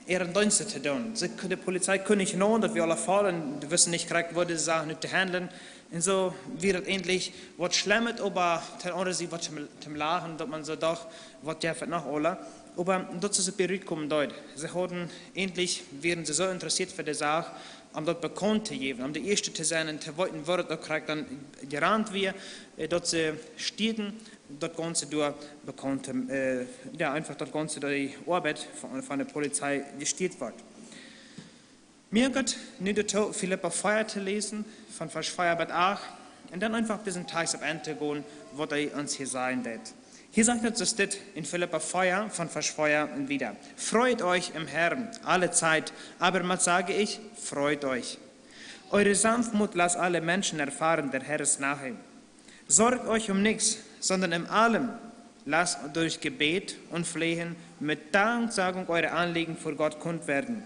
äaren Deenst to doonen. See, de Polizei kunn nich no, daut wia aula voll un dee wisten nich krakjt, woo dise Sach nu to handlen. Un soo wia et eejentlich waut Schlemmet, oba to aundre Sied waut toom, toom Lachen, daut maun soo docht, waut jeft et noch aula. Oba daut es et, woo et rutkomen deed. See hauden, eejentlich wieren see soo interessieet fa de Sach, om daut bekaunt to jäwen, om de Ieeschte to sennen un to weeten, woo daut uk krakjt dan jerant wia, äh, daut see stieeden, daut Gaunze doa bekaunt, äh, jo, eenfach daut Gaunze, daut de Oabeit von, von de Polizei jestieet wort. Mie jeit nu doatoo, Filippa vea to läsen, von Varsch vea bat acht, un dan eenfach dissen Tekjst opp auntogonen, waut hee ons hia sajen deed. Hia sajcht et soo, steit en Filippa vea, von Varsch vea un wieda: Freut euch im Herrn alle Zeit, abermals sage ich, freut euch. Eure Sanftmut lasst alle Menschen erfahren, der Herr ist nahe. Sorgt euch um nichts, sondern in allem lasst durch Gebet und Flehen mit Danksagung eure Anliegen vor Gott kund werden.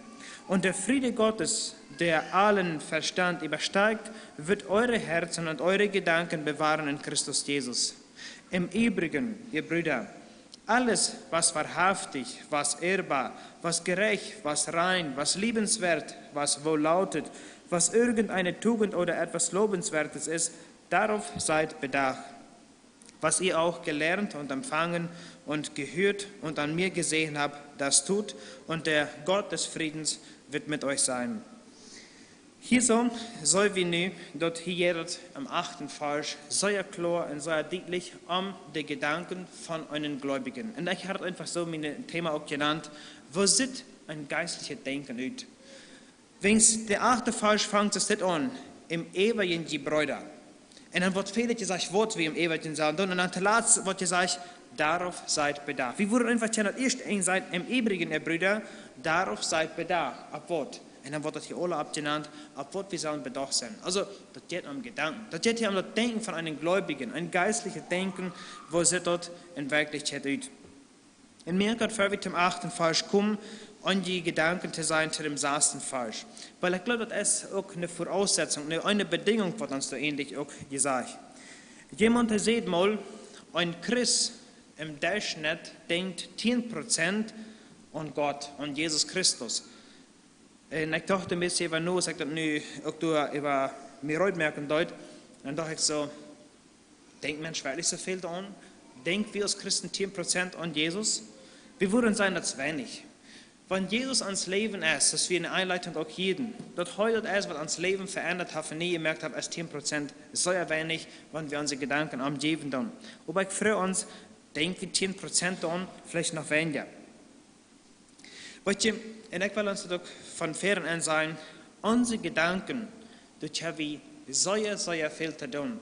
Und der Friede Gottes, der allen Verstand übersteigt, wird eure Herzen und eure Gedanken bewahren in Christus Jesus. Im Übrigen, ihr Brüder, alles, was wahrhaftig, was ehrbar, was gerecht, was rein, was liebenswert, was wohllautet, was irgendeine Tugend oder etwas Lobenswertes ist, darauf seid bedacht. Was ihr auch gelernt und empfangen und gehört und an mir gesehen habt, das tut, und der Gott des Friedens wird mit euch sein. Hia soo, soo aus wie nu, daut hia jeit et em achten Varsch sea kloa un sea dietlich om de Jedanken von eenen Gleubjen. Un ekj haud eenfach soo mien Thema uk jenant: Woo sitt een jeistlichet Denkjen ut? Wiels de achte Varsch fangt soo dit aun: Im Übrigen, ihr Brüder. Un dan woat väl jesajcht, waut wie em Übrigen sellen doonen. Un dan toolatst woat jesajcht: Darauf seid bedacht. Wie wudden eenfach kjennen daut ieeschte sajen: Im Übrigen, ihr Brüder, darauf seid bedacht. Opp waut? Un dan woat daut hia aula oppjenant, opp waut wie sellen bedacht sennen. Aulsoo, daut jeit om Jedanken. Daut jeit hia om daut Denkjen von eenen Gleubjen, een jeistlichet Denkjen, woo sitt daut en Werkjlichkjeit ut? Un mie jeit et, ea wie toom achten Varsch komen, om de Jedanken to seenen to däm sasten Varsch. Wiels ekj gloow, daut es uk eene Voraussetzung, eene, eene Bedinjunk, waut ons doa eejentlich uk jesajcht. Jemaunt säd mol, een Christ em Derchschnitt denkjt tieen Prozent aun Gott, aun Jesus Christus. Un ekj docht een bät äwa no, aus ekj daut nu uk doa äwa mie rutmoaken deed. Dan docht ekj soo: Denkjt Mensch werkjlich soo väl doaraun? Denkj wie aus Christen tieen Prozent aun Jesus? Wie wudden sajen, daut es weinich. Wan Jesus ons Läwen es, daut wie en de Enleitunk uk hieeden, daut hee daut es, waut ons Läwen veendat haft un nie jemoakt haft, es tieen Prozent sea weinich, wan wie onse Jedanken am jäwen doonen. Oba ekj froag ons: Denkj wie tieen Prozent doaraun, veleicht noch weinja? Weetst, un ekj well ons daut uk von väaren aun sajen: Onse Jedanken, doa ha wie sea, sea väl to doonen.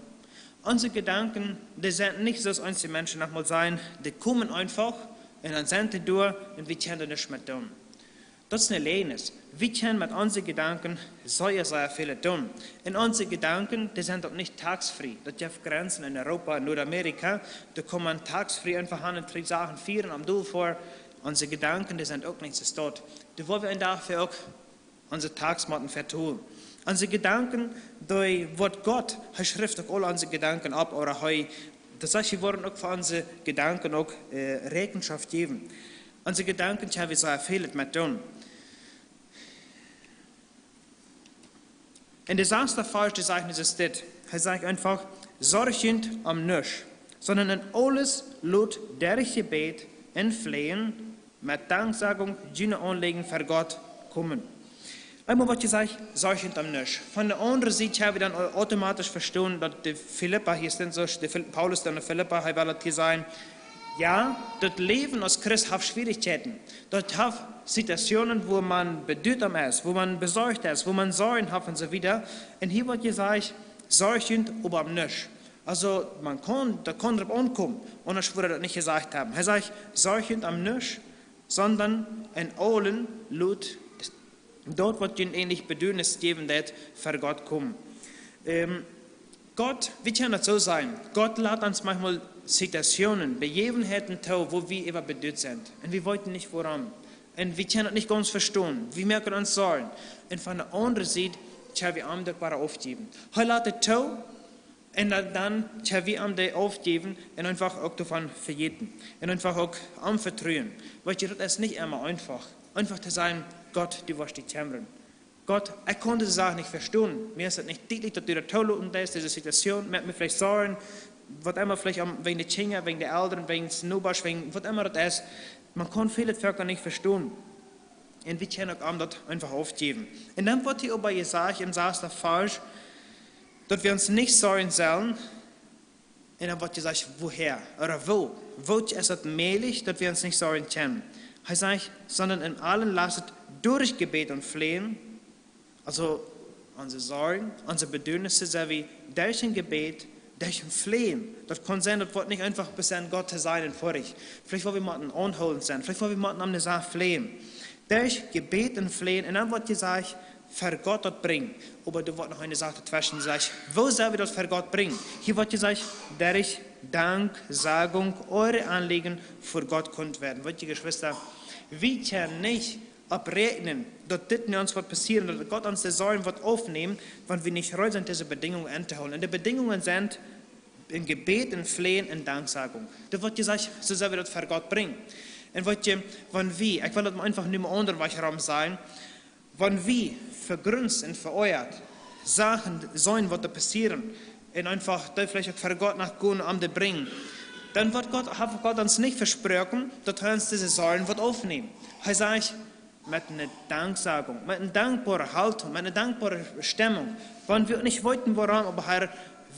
Onse Jedanken, dee sent nich, soo aus eenje Menschen noch mol sajen, dee komen eenfach un dan sent dee doa un wie kjennen doa nuscht met doonen. Daut es eene Läajes. Wie kjennen met onse Jedanken sea, sea väl doonen. Un onse Jedanken, dee sent uk nich tax-free. Daut jeft Grenzen en Europa un Nodamerika. Doa kaun eena tax-free eenfach aun un trigj Sachen fieren, aum Deel ver. Onse Jedanken, dee sent uk nich soo stoakj. Doa woa wie een Dach fa uk onse tax motten vetolen. Onse Jedanken, dee woat Gott, hee schrift uk aul onse Jedanken opp, ooda hee, daut sajcht, wie woaren uk fa onse Jedanken uk, äh, Räakjenschoft jäwen. Onse Jedanken, doa ha wie sea väl met doonen. Un de saste Varsch, dee sajcht nu soo dit. Hee sajcht eenfach: Sorjt junt om nuscht, sonda en aules lot derch Jebäd un Fleehen met Danksagung june Aunläajen ver Gott komen. Eemol waut hee sajcht, sorjt junt om nuscht. Von de aundre Sied ha wie dan automatisch vestonen, daut de Filippa, hia steit soo, de Fil-, Paulus dan de Filippa, hee well daut hia sajen, jo, daut Läwen aus Christ haft Schwierichkjeiten. Daut haft Situationen, wua maun beduat om es, wua maun besorcht es, wua maun Sorjen haft un soo wieda. Un hia woat jesajcht, sorjt junt oba om nuscht. Aulsoo, maun kaun, daut kaun doaropp aunkomen, aundasch wudd hee daut nich jesajcht haben. Hee sajcht, sorjt junt om nuscht, sonda en aulen lot daut, waut junt eejentlich Beduanis jäwen deit, ver Gott komen. Ähm, Gott, wie kjennen daut soo sajen, Gott lat ons maunchmol Situationen, Bejäwenheiten too, wua wie äwabeduat sent. Un wie weeten nich wuarom. Un wie kjennen daut nich gaunz vestonen. Wie moaken ons Sorjen. Un von de aundre Sied, tja, wie am daut woaren aufjäwen. Hee lat et too, un dan, dan, tja, wie am daut aufjäwen un eefach uk doavon vejäten. Un eefach uk am vetruen. Weetst, daut es nich emma eefach. Eefach to sajen, Gott, du woascht die kjemmren. Gott, ekj kaun dise Sach nich vestonen. Mie es et nich dietlich, daut du daut tooloten deist, dise Situation, met mie veleicht Sorjen, waut emma veleicht om, wäajen de Kjinja, wäajen de Elren, wäajen de Nobasch, wäajen waut emma daut es. Maun kaun väl daut Volkj nich vestonen. Un wie kjennen uk am daut eefach aufjäwen. Un dan woat hia oba jesajcht em sasden Varsch, daut wie ons nich sorjen sellen. Un dan woat jesajcht, woohäa, ooda woo? Woo es daut mäajlich, daut wie ons nich sorjen kjennen? Hee sajcht, sonda en aulen lasset derch Jebäd un Fleehen, aulsoo onse Sorjen, onse Beduanisse, sell wie derch een Jebäd, derch een Fleehen. Daut kaun sennen, daut woat nich eefach bloos sennen, Gott to sajen un foadich. Veleicht woa wie motten aunhoolent sennen, veleicht woa wie motten om ne Sach fleehen. Derch Jebäd un Fleehen, un dan woat jesajcht, ver Gott daut brinjen. Oba doa woat noch eene Sach doatweschen, dee sajcht, woo sell wie daut ver Gott brinjen? Hia woat jesajcht, derch Danksagung eure Anliegen vor Gott kund werden. Weetst, Jeschwista, wie kjennen nich opp räakjnen, daut dit nu ons woat passieren, daut Gott onse Sorjen woat aufnämen, wan wie nich reed sent, dise Bedinjungen auntohoolen. Un de Bedinjungen sent en Jebäd, en Fleehen, en Danksagung. Daut woat jesajcht, soo sell wie daut ver Gott brinjen. Un weetst, wan wie, ekj well daut mau eefach nu mau aundasch rom sajen, wan wie vegrunzt un veoajat Sachen seenen, waut doa passieren, un eefach doa veleicht uk ver Gott no gonen om dee brinjen, dan woat Gott, haft Gott ons nich vesproaken, daut hee ons dise Sorjen woat aufnämen. Hee sajcht, met eene Danksagung, met eene dankboare Haltung, met eene dankboare Stemmung. Wan wie uk nich weeten, wuarom, oba Herr,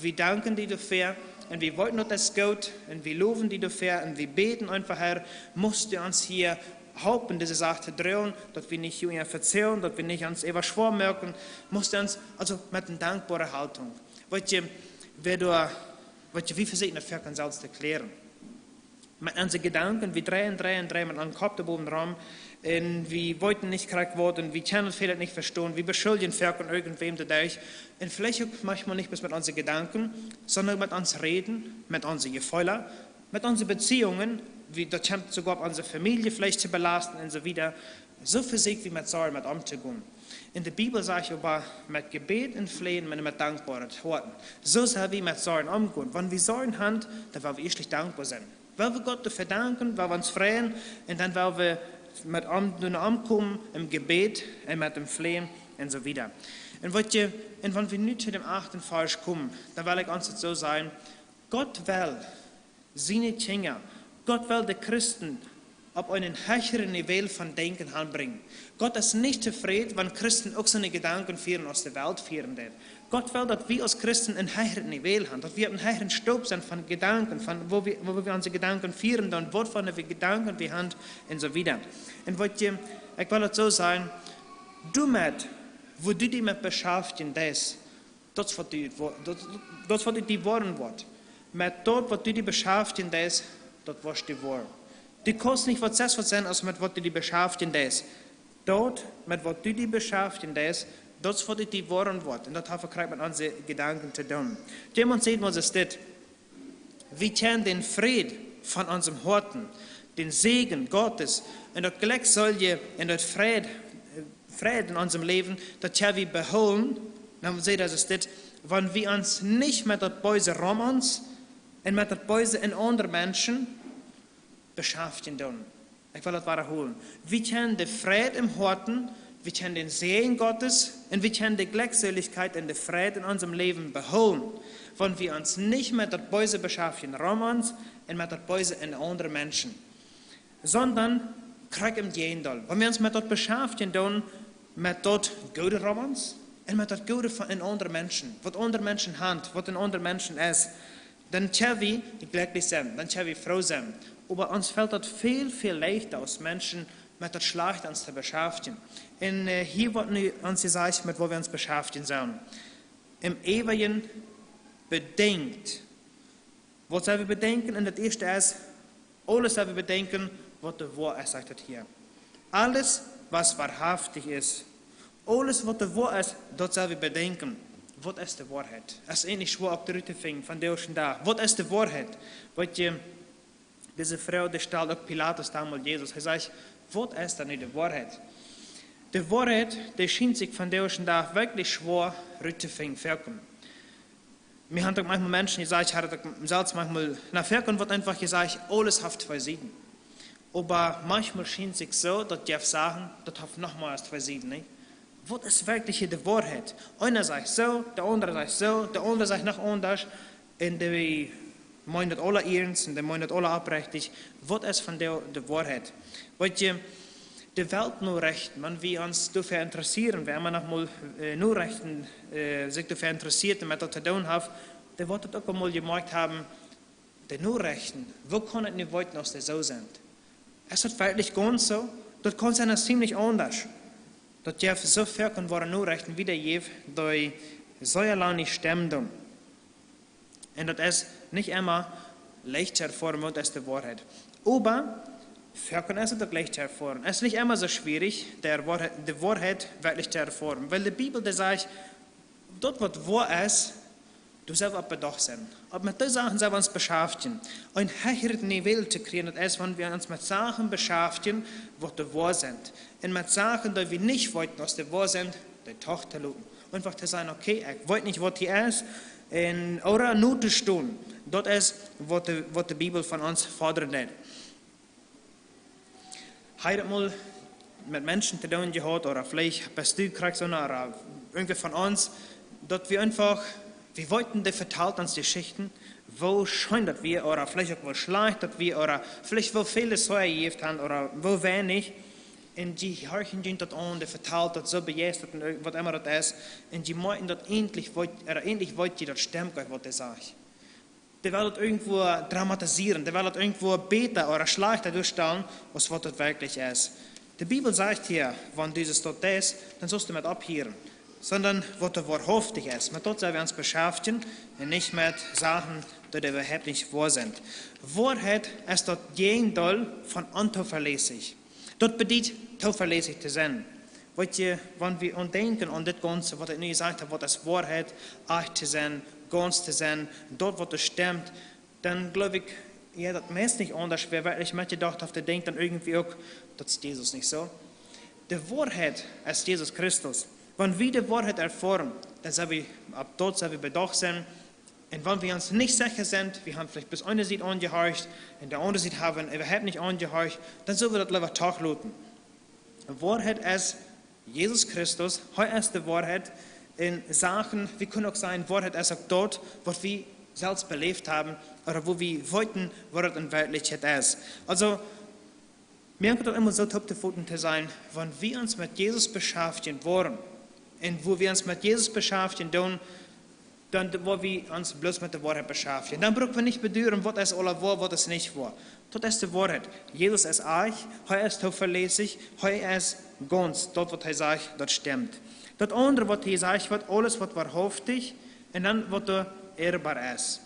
wie danken die doafäa, un wie weeten, daut es goot, un wie lowen die doafäa, un wie bäden eefach, Herr, must du ons hia halpen, dise Sach to droagen, daut wie nich hia vezeien, daut wie nich ons äwaschwoa moaken, must du ons, aulsoo met eene dankboare Haltung. Weetst, wäa doa, weetst, wie vesieekjen daut Volkj selfst to kjläaren. Met onse Jedanken, wie dreien, dreien, dreien met onsen Kopp doa bowen rom, un wie weeten nich krakjt waut, un wie kjennen väl nich vestonen, wie beschuldjen Volkj un irjentwäm doaderch, un veleicht uk maunchmol nich bloos met onse Jedanken, sonda met ons Räden, met onse Jefeelen, met onse Beziehungen, wie, daut kjemt soogoa opp onse Famielje veleicht to belasten un soo wieda. Soo vesieekj wie met Sorjen met omtogonen. Un de Bibel sajcht oba, met Jebäd un Fleehen, met, met dankboare Hoaten. Soo sell wie met Sorjen omgonen. Wan wie Sorjen haben, dan well wie ieeschtlich dankboa sennen. Well wie Gott doafäa danken, well wie ons freien, un dan well wie met am, doa omkomen em Jebäd un met am Fleehen un soo wieda. Un weetst, un wan wie nu to däm achten Varsch komen, dan well ekj ons daut soo sajen, Gott well siene Kjinja, Gott well de Christen opp eenen hecheren Niveau von Denkjen aunbrinjen. Gott es nich tofräd, wan Christen uk soone Jedanken fieren aus de Welt fieren deit. Gott well, daut wie aus Christen een hecheret Niveau haben, daut wie opp eenen hecheren Stoop sent von Jedanken, von woo wie, woo wie onse Jedanken fieren, dan waut fa Jedanken wie haben un soo wieda. Un weetst, ekj well daut soo sajen, doamet, woo du die met beschaftjen deist, daut es waut du, daut, daut es waut du woaren woascht. Met daut, waut du die beschaftjen deist, daut woascht du woaren. Du kaust nich waut sest waut sennen, aus met waut du die beschaftjen deist. Daut, met waut du die beschaftjen deist, daut es waut du woaren woascht. Un daut haft krakjt met onse Jedanken to doonen. Jemaunt säd mol soo dit: Wie kjennen dän Fräd von onsem Hoaten, dän Säajen Gottes un daut Jlekj, Säajen un daut Fräd, Fräd en onsem Läwen, daut kjenn wie behoolen, dan sajcht hee dit, wan wie ons nich met daut Beese rom ons un met daut Beese en aundre Menschen beschaftjen doonen. Ekj well daut wadaholen. Wie kjennen dän Fräd em Hoaten, Wie kjennen dän Säajen Gottes un wie kjennen de Glückselichkjeit un de Freid en onsem Läwen behoolen, wan wie ons nich met daut Beese beschaftjen rom ons un met daut Beese en aundre Menschen, sonda krakjt em Jäajendeel, wan wie ons met daut beschaftjen doonen, met daut Goode rom ons un met daut Goode von, en aundre Menschen, waut aundre Menschen han, waut en aundre Menschen es, dan kjenn wie jlekjlich sennen, dan kjenn wie froo sennen. Oba ons felt daut väl, väl leichta aus Menschen met daut Schlajchte ons to beschaftjen. Un, äh, hia woat nu ons jesajcht, met waut wie ons beschaftjen sellen. Em Äwajen bedenkjt. Waut sell wie bedenkjen? Un daut ieeschte es, aules sell wie bedenkjen, waut de Woa-, sajcht daut hia. Alles, was wahrhaftig ist. Aules, waut de Woa-, es, daut sell wie bedenkjen. Waut es de Woarheit? Es eejentlich schwoa uk rut to finjen vondoag dän Dach. Waut es de Woarheit? Weet jie, dise Froag, dee stald uk Pilatus donmols Jesus. Hee säd: "Waut es dan nu de Woarheit?" De Woarheit, dee schient sikj vondoag dän Dach werkjlich schwoa rut to finjen, foaken. Mie han uk maunchmol Menschen jesajcht, ekj ha daut uk selfst maunchmol, na, foaken woat eefach jesajcht, aules haft twee Sieden. Oba maunchmol schient sikj soo, daut jie sajen, daut haft noch mea aus twee Sieden, nä? Waut es werkjlich hia de Woarheit? Eena sajcht soo, de aundra sajcht soo, de aundra sajcht noch aundasch. Un dee meenen daut aula iernst un dee meenen daut aula oprechtich. Waut es vondoag de, de Woarheit? Weet jie, de Weltnorechten, wan wie ons doafäa interessieren, wäa emma noch mol, äh, Norechten, äh, sikj doafäa interessiet un met daut to doonen haft, dee woat daut uk aul mol jemoakjt haben, de Norechten, woo kaun et nu weeten, aus dee soo sent? Es daut werkjlich gaunz soo? Daut kaun sennen, daut es ziemlich aundasch. Daut jeft soo väl von woare Norechten, woo dee jeft, dee sea lang nich stemmen doonen. Un daut es nich emma leicht to erfoaren, waut es de Woarheit. Oba foaken es et uk leicht to erfoaren. Es nich emma soo schwierich, de Woarheit, de Woarheit werkjlich to erfoaren. Wiels de Bibel, dee sajcht, daut waut woa es, doa sell wie opp bedocht sennen. Opp met dee Sachen sell wie ons beschaftjen. Een heechret Nivel to kjrieen, daut es, wan wie ons met Sachen beschaftjen, waut de Woa sent. Un met Sachen, dee wie nich weeten, aus dee woa sent, dee toch to loten. Eefach to sajen, okay, ekj weet nich, waut hia es, un, ooda nu to stonen. Daut es, waut de, waut de Bibel von ons fodren deit. Hab ekj mol met Menschen to doonen jehaut, ooda veleicht best du krakjt soo, ooda irjentwäa von ons, daut wie eefach, wie weeten, dee vetalt ons Jeschichten, woo scheen daut wia, ooda veleicht uk woo schlajcht daut wia, ooda veleicht woo väl see jejäft han, ooda woo weinich. Un dee horchen junt daut aun, dee vetalt daut soo bejeistat un irjent-, waut emma daut es. Un dee meenen daut eejentlich weet, ooda eejentlich weet jie daut stemmt, waut dee sajcht. Dee well daut irjentwoo dramatisieren, dee well daut irjentwoo bäta ooda schlajchta doastalen, aus waut daut werkjlich es. De Bibel sajcht hia, wan du daut deist, dan sust du met opphieren. Sonda waut doa woarhauftich es, met daut sell wie ons beschaftjen un nich met Sachen, dee äwahaupt nich woa sent. Woarheit es daut Jäajendeel von ontovelässich. Daut bediet, tovelässich to sennen. Weet jie, wan wie aun denkjen, aun dit Gaunze, waut ekj nu jesajcht hab, waut es Woarheit, ajcht to sennen, gaunz to sennen, daut waut doa stemmt, dan jleew ekj, jo, daut meist nich aundasch, wäa werkjlich metjedocht haft, dee denkjt dan irjentwoo uk, daut es Jesus, nich soo? De Woarheit es Jesus Christus. Wan wie de Woarheit erfoaren, dan sell wie, opp daut sell wie bedocht sennen. Un wan wie ons nich secha sent, wie han veleicht bloos eene Sied aunjehorcht un de aundre Sied hab wie äwahaupt nich aunjehorcht, dan sell wie daut leewa doch loten. Woarheit es Jesus Christus, hee es de Woarheit. Un Sachen, wie kjennen uk sajen, Woarheit es uk daut, waut wie selfst beläft haben, ooda woo wie weeten, waut et en Werkjlichkjeit es. Aulsoo, mie kjemt daut emma soo toop to foten to sajen, wan wie ons met Jesus beschaftjen woaren, un woo wie ons met Jesus beschaftjen doonen, dan woa wie ons bloos met de Woarheit beschaftjen. Dan bruck wie nich beduaren, waut es aula woa, waut es nich woa. Daut es de Woarheit. Jesus es ajcht, hee es tovelässich, hee es gaunz, daut waut hee sajcht, daut stemmt. Daut aundre waut hee sajcht, waut aules waut woarhauftich un dan waut doa ehrboa es.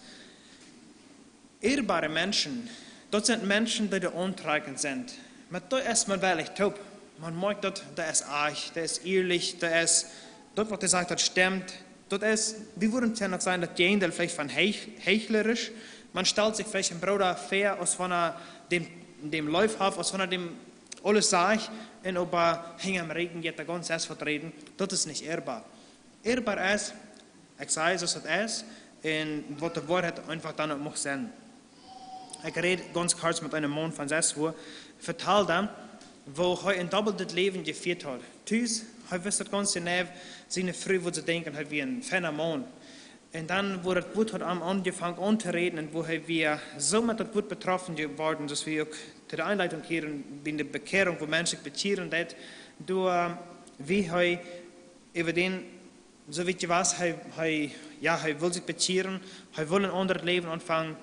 Ehrboare Menschen, daut sent Menschen, dee doa auntrakjent sent. Met dee es maun wellich toop. Maun moakjt daut, dee es ajcht, dee es ehrlich, dee es, daut waut hee sajcht, daut stemmt. Daut es, wie wudden kjennen uk sajen, daut Jäajendeel veleicht von heich-, heichlerisch. Maun stalt sikj veleicht een Brooda väa, aus wan hee däm, däm leef haft, aus wan hee däm aules sajcht, un oba hinjam Rigjen jeit hee gaunz aundasch räden. Daut es nich ehrboa. Ehrboa es, ekj saj, soo aus et es, un waut de Woarheit eefach dan uk mucht sennen. Ekj räd gaunz kort met eenen Maun von sas Joa, vetald am, woo hee een dobbeldet Läwen jefieet haud. tus, hee wist daut gaunz jeneiw, siene Fru wudd soo denkjen, hee wia een feina Maun. Un dan, woo daut Wuat haud am aunjefongen auntoräden un woo hee wia soo met daut Wuat betroffen jeworden, soo aus wie uk to de Enleitunk hia bie de Bekjierunk, woo Menschen bekjieren deeden, doa, woo hee äwa dän, soo wiet jewast, hee, hee, jo, hee wull sikj bekjieren, hee wull een aundret Läwen aunfangen,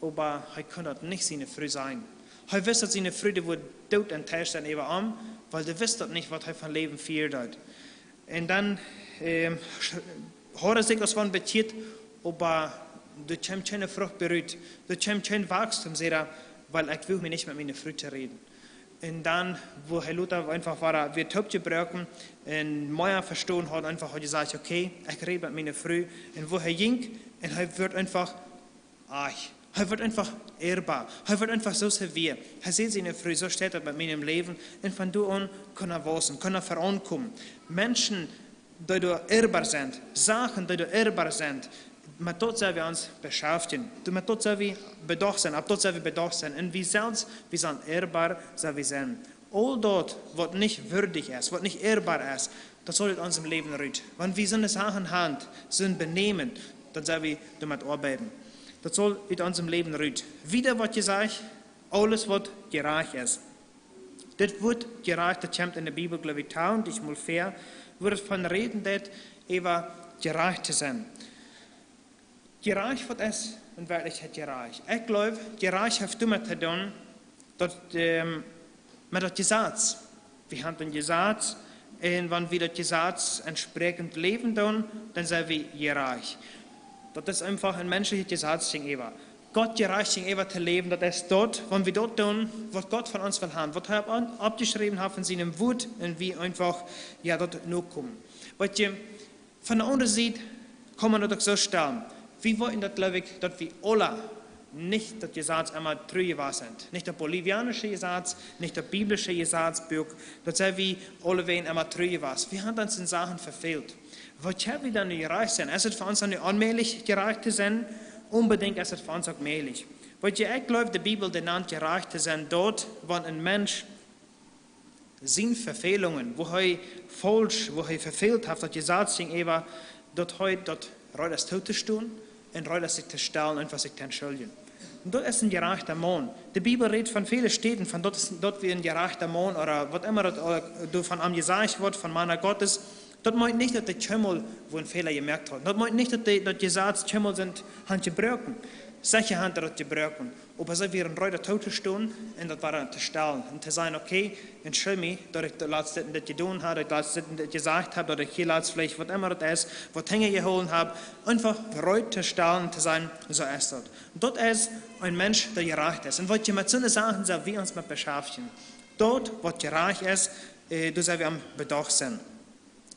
oba hee kunn daut nich siene Fru sajen. Hee wist, daut siene Fru, dee wudd doot enttäuscht sennen äwa am, wiels dee wist daut nich, waut hee fa een Läwen fieren deed. Un dan, ähm, sch-, haud hee sikj aus wan bekjieet, oba doa kjeem kjeene Frucht bie rut, doa kjeem kjeen Wachstum, säd hee, wiels ekj wull mie nich met miene Fru to räden. Un dan, woo hee lota eefach wada wia toopjebroaken un mea vestonen haud, eefach haud jesajcht, okay, ekj räd met miene Fru. Un woo hee jinkj, un hee wort eefach, ach, hee wort eefach ehrboa. Hee wort eefach soo aus hee wia. Hee säd siene Fru, soo steit daut met mienem Läwen. Un von doa aun kunn hee wausen, kunn hee verankomen. Menschen, dee doa ehrboa sent, Sachen, dee doa ehrboa sent, met daut sell wie ons beschaftjen. Doa met daut sell wie bedocht sennen, opp daut sell wie bedocht sennen. Un wie selfst, wie sent ehrboa, sell wie sennen. Aul daut, waut nich wieedich es, waut nich ehrboa es, daut saul ut onsem Läwen rut. Wan wie soone Sachen haben, soon Benämen, dan sell wie doamet oabeiden. Daut saul ut onsem Läwen rut. Wieda woat jesajcht, aules waut jerajcht es. Dit Wuat jerajcht, daut kjemt enne Bibel, jleew ekj, twintich mol vea, wua et von räden deit, äwa jerajcht to sennen. Jerajcht, waut es en Werkjlichkjeit jerajcht? Ekj jleew, jerajcht haft doamet to doonen, daut, ähm, met daut Jesaz. Wie haben een Jesaz, un wan wie daut Jesaz entspräakjent läwen doonen, dan sent wie jerajcht. Daut es eefach een menschlichet Jesaz jäajenäwa. Gott jerajcht jäajenäwa to läwen, daut es daut, wan wie daut doonen, waut Gott von ons well haben, waut hee opp-, oppjeschräwen haft en sienem Wuat, un wie eefach, jo, daut nokomen. Weetst, von de aundre Sied kaun maun daut uk soo stalen. Wie woaren daut, jleew ekj, daut wie aule nich daut Jesaz emma tru jewast sent. Nich daut bolivianische Jesaz, nich daut biblische Jesazbuak, daut sent wie aulewäajen emma tru jewast. Wie haben ons en Sachen vefält. Waut kjenn wie dan nu jerajcht sennen? Es et fa ons dan nu onmäajlich, jerajcht to sennen? Onbedinjt es et fa ons uk mäajlich. Weetst, ekj jleew, de Bibel, dee nant jerajcht to sennen, daut, wan een Mensch siene Vefälungen, wua hee faulsch, wua hee vefält haft, daut Jesaz jäajenäwa, daut hee daut reed es tootostonen un reed es sikj to stalen un fa sikj to entschuldjen. Un daut es een jerajchta Maun. De Bibel rät von väle Städen von daut es, daut wia een jerajchta Maun, ooda waut emma daut, äh, doa von am jesajcht woat, von Mana Gottes. Daut meent nich, daut dee kjeenmol woo een Fäla jemoakt haud. Daut meent nich, daut dee, daut Jesaz kjeenmol sent, haben jebroaken. Secha haben dee daut jebroaken. Oba see wieren reed tootostonen un daut wada to stalen. Un to sajen, okay, entschulj mie, daut ekj daut latst dit un dit jedonen hab, daut ekj latst dit un dit jesajcht hab, daut ekj hia latst veleicht waut emma daut es, waut hinjajehoolen hab, eefach reed to stalen un to sajen, soo es daut. Daut es een Mensch, dee jerajcht es. Un weetst, met soone Sachen sell wie ons met beschaftjen. Daut, waut jerajcht es, äh, doa sell wie aun bedocht sennen.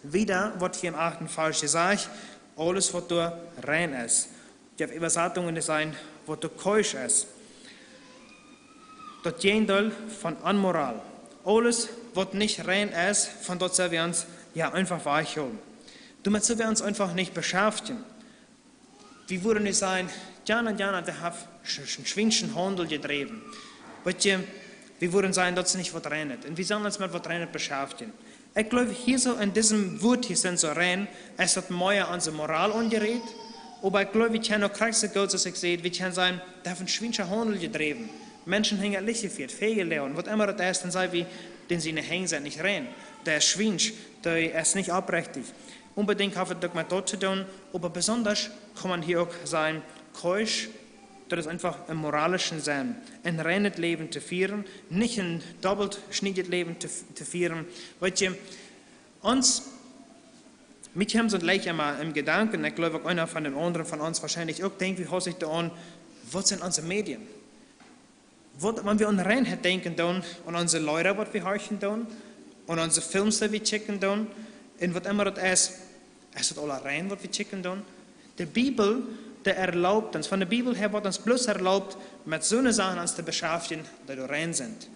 Wieda woat hia em achten Varsch jesajcht, aules waut doa rein es. Jie haben Äwasatungen, dee sajen, waut doa koscher es. Daut Jäajendeel von onmoral. Aules waut nich rein es, von daut sell wie ons, jo, eefach wajchhoolen. Doamet sell wie ons eefach nich beschaftjen. Wie wudden nich sajen, jo, jo, dee haft sch-, sch-, schwienschen Haundel jedräwen. Weetst, wie wudden sajen, daut es nich waut Reinet. Un wie sellen ons met waut Reinet beschaftjen. Ekj jleew, hia soo en disem Wuat hia sent soo rein, es daut mea aun onse Moral aunjerät, oba ekj jleew, wie kjennen uk krakjt soo goot, soo aus ekj säd, wie kjennen sajen, dee haft een schwienschen Haundel jedräwen. Menschen hinjat Licht jefieet, väajeloagen, waut emma daut es, dan saj wie, dän siene Henj sent nich rein. Dee es schwiensch, dee es nich oprechtich. Onbedinjt haft et uk met daut to doonen, oba besonda kaun maun hia uk sajen, koscher, daut es eefach em moralischen Senn, een reinet Läwen to fieren, nich een dobbelt jeschniet Läwen to, to fieren. Weetst, ons, mie kjemt daut leicht emol em Jedanken, ekj jleew uk eena von dän aundren von ons woarschienlich uk, denkj wie haustich doaraun, waut sent onse Medien? Waut, wan wie aun Reinheit denkjen doonen, aun onse Leeda, waut wie horchen doonen, aun onse Films, dee wie kjikjen doonen, un waut emma daut es, es daut aula rein, waut wie kjikjen doonen? De Bibel, dee erlaubt ons, von de Bibel häa woat ons bloos erlaubt, met soone Sachen ons to beschaftjen, dee doa rein sent.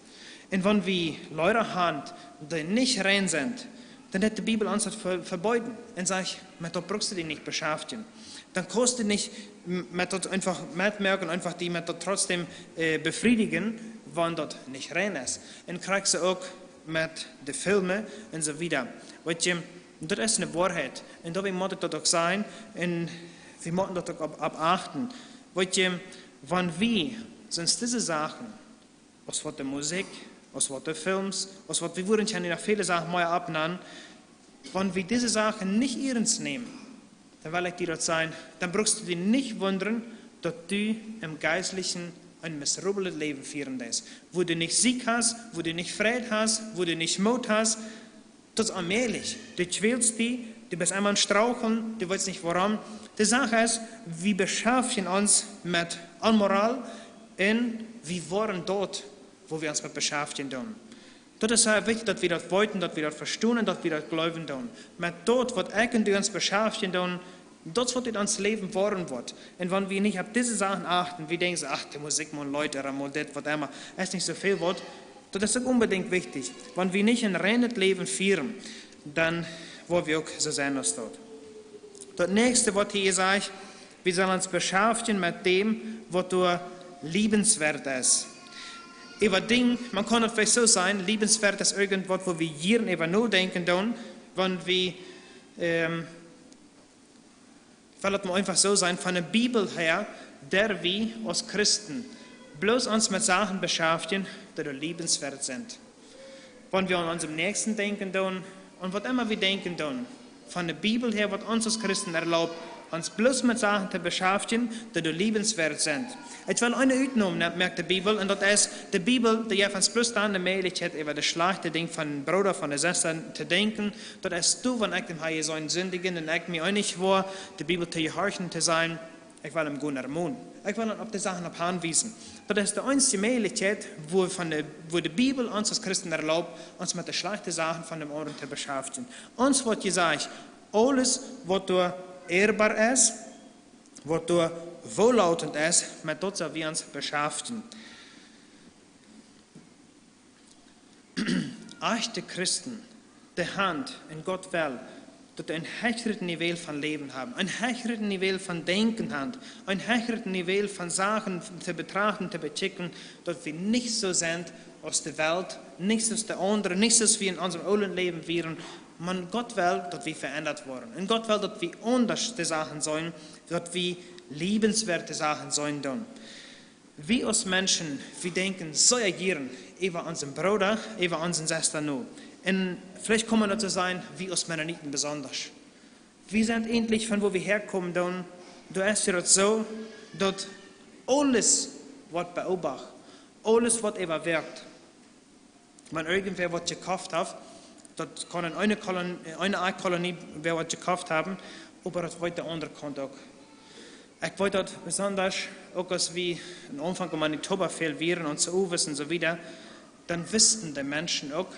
Un wan wie Leeda haben, dee nich rein sent, dan haft de Bibel ons daut ve-, vebeeden un sajcht, met daut brukst du die nich beschaftjen. Dan kaust du nich m-, met daut eefach metmoaken, eefach die met daut trotzdäm, äh, befriedjen, wan daut nich rein es. Un krakjt soo uk met de Filme un soo wieda. Weetst, daut es eene Woarheit. Un doawäajen mott ekj daut uk sajen. Un wie motten daut uk opp, opp achten. Weetst, wan wie, sent dise Sachen, aus waut de Musikj, aus waut de Films, aus waut, wie wudden kjennen noch väle Sachen mea oppnämen, wan wie dise Sachen nich iernst nämen, dan well ekj die daut sajen, dan bruckst du die nich wundren, daut du em Jeistlichen een miserablet Läwen fieren deist. Wua du nich Sieg hast, wua du nich Fräd hast, wua du nich Moot hast, daut es onmäajlich. Du kwälst die, du best emma aum Straucheln, du weetst nich wuarom. De Sach es, wie beschäftjen ons met Onmoral un wie woaren daut, wua wie ons met beschäftjen doonen. Daut es sea wichtich, daut wie daut weeten, daut wie daut vestonen, daut wie daut jleewen doonen. Met daut, waut ekj un du ons beschäftjen doonen, daut es waut ut ons Läwen woaren woat. Un wan wie nich opp dise Sachen achten, wie denkjen soo, ach, de Musikj, mau een Leet, ooda mau dit, waut emma, es nich soo väl waut. Daut es uk onbedinjt wichtich. Wan wie nich een reinet Läwen fieren, dan woa wie uk soo sennen aus daut. Daut näakjste, waut hia sajcht, wie sellen ons beschäftjen met däm, waut doa liebenswert es. Äwa Dinj, maun kaun daut veleicht soo sajen, liebenswert es irjentwaut, wua wie hia äwa nodenkjen doonen, wan wie, ähm, well daut mau eefach soo sajen, von de Bibel her, derw wie aus Christen bloos ons met Sachen beschäftjen, dee doa liebenswert sent. Wan wie aun onsen Näakjsten denkjen doonen, aun waut emma wie denkjen doonen, von de Bibel her, waut ons aus Christen erlaubt, ons bloos met Sachen to beschäftjen, dee doa liebenswert sent. Ekj well eene Utnom ne-, moaken, de Bibel, un daut es, de Bibel, dee jeft ons bloos dan de Mäajlichkjeit, äwa de schlajchte Dinj von een Brooda, von de Sesta to denkjen, daut es du, wan ekj dän Harn soo sindjen doo, un ekj mie eenich woa, de Bibel to jehorchen to sennen, ekj well am gonen ermonen. Ekj well am opp de Sachen opp hanwiesen. Daut es de eensje Mäajlichkjeit, wua von de, wua de Bibel ons aus Christen erlaubt, ons met de schlajchte Sachen von dän aundren to beschäftjen. Ons woat jesajcht, aules, waut doa ehrbar es, waut doa wohllautend es, met daut sell wie ons beschäftjen. Echte Christen, dee haben, un Gott well, daut wie een hechret Niveau von Läwen haben, een hechret Niveau von Denkjen haben, een hechret Niveau von Sachen to betrachten, to bekjikjen, daut wie nich soo sent aus de Welt, nich soo aus de aundre, nich soo aus wie en onsen oolen Läwen wieren, oba Gott well, daut wie veendat woaren. Un Gott well, daut wie aundasch de Sachen seenen, daut wie liebenswerte Sachen seenen doonen. Wie aus Menschen, wie denkjen sea jieren äwa onsen Brooda, äwa onse Sesta no. Un veleicht kaun maun daut soo sajen, wie aus Mennoniten besonda. Wie sent eejentlich, von wua wie häakomen doonen, doa es daut soo, daut aules woat beobacht, aules woat äwawäacht. Wan irjentwäa waut jekoft haft, daut kaun en eene Kolon-, en eene Kolonie wäa waut jekoft haben, oba daut weet de aundre Kaunt uk. Ekj weet daut besonda uk, aus wie aum Aunfank en Manitoba väl wieren un soo Owes un soo wieda, dan wisten de Menschen uk,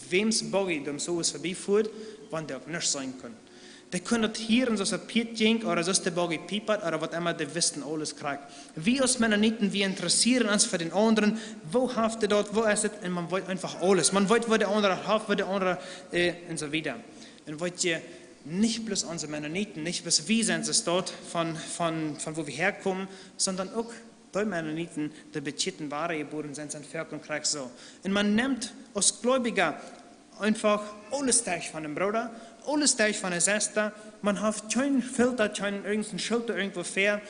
wäms Buggy doa soo Owes verbie fuat, wan dee uk nuscht seenen kunnen. Dee kunnen daut hieren, soo aus daut Pieet jinkj, ooda soo aus de Buggy piept, ooda waut emma, dee wisten aules krakjt. Wie aus Mennoniten, wie interessieren ons fa dän aundren, woo haft hee daut, woo es et, un maun weet eefach aules. Maun weet, woo de aundre haft, woo de aundre, äh, un soo wieda. Un weetst, nich bloos onse Mennoniten, nich bloos wie sent soo doa von, von, von wua wie häakomen, sonda uk dee Mennoniten, dee bekjieet worden, jebuaren sent, sent foaken krakjt soo. Un maun nemt aus Gleubja eefach aules derch von dän Brooda, aules derch von de Sesta. Maun haft kjeen Filter, kjeen irjent een Filter irjentwua ver.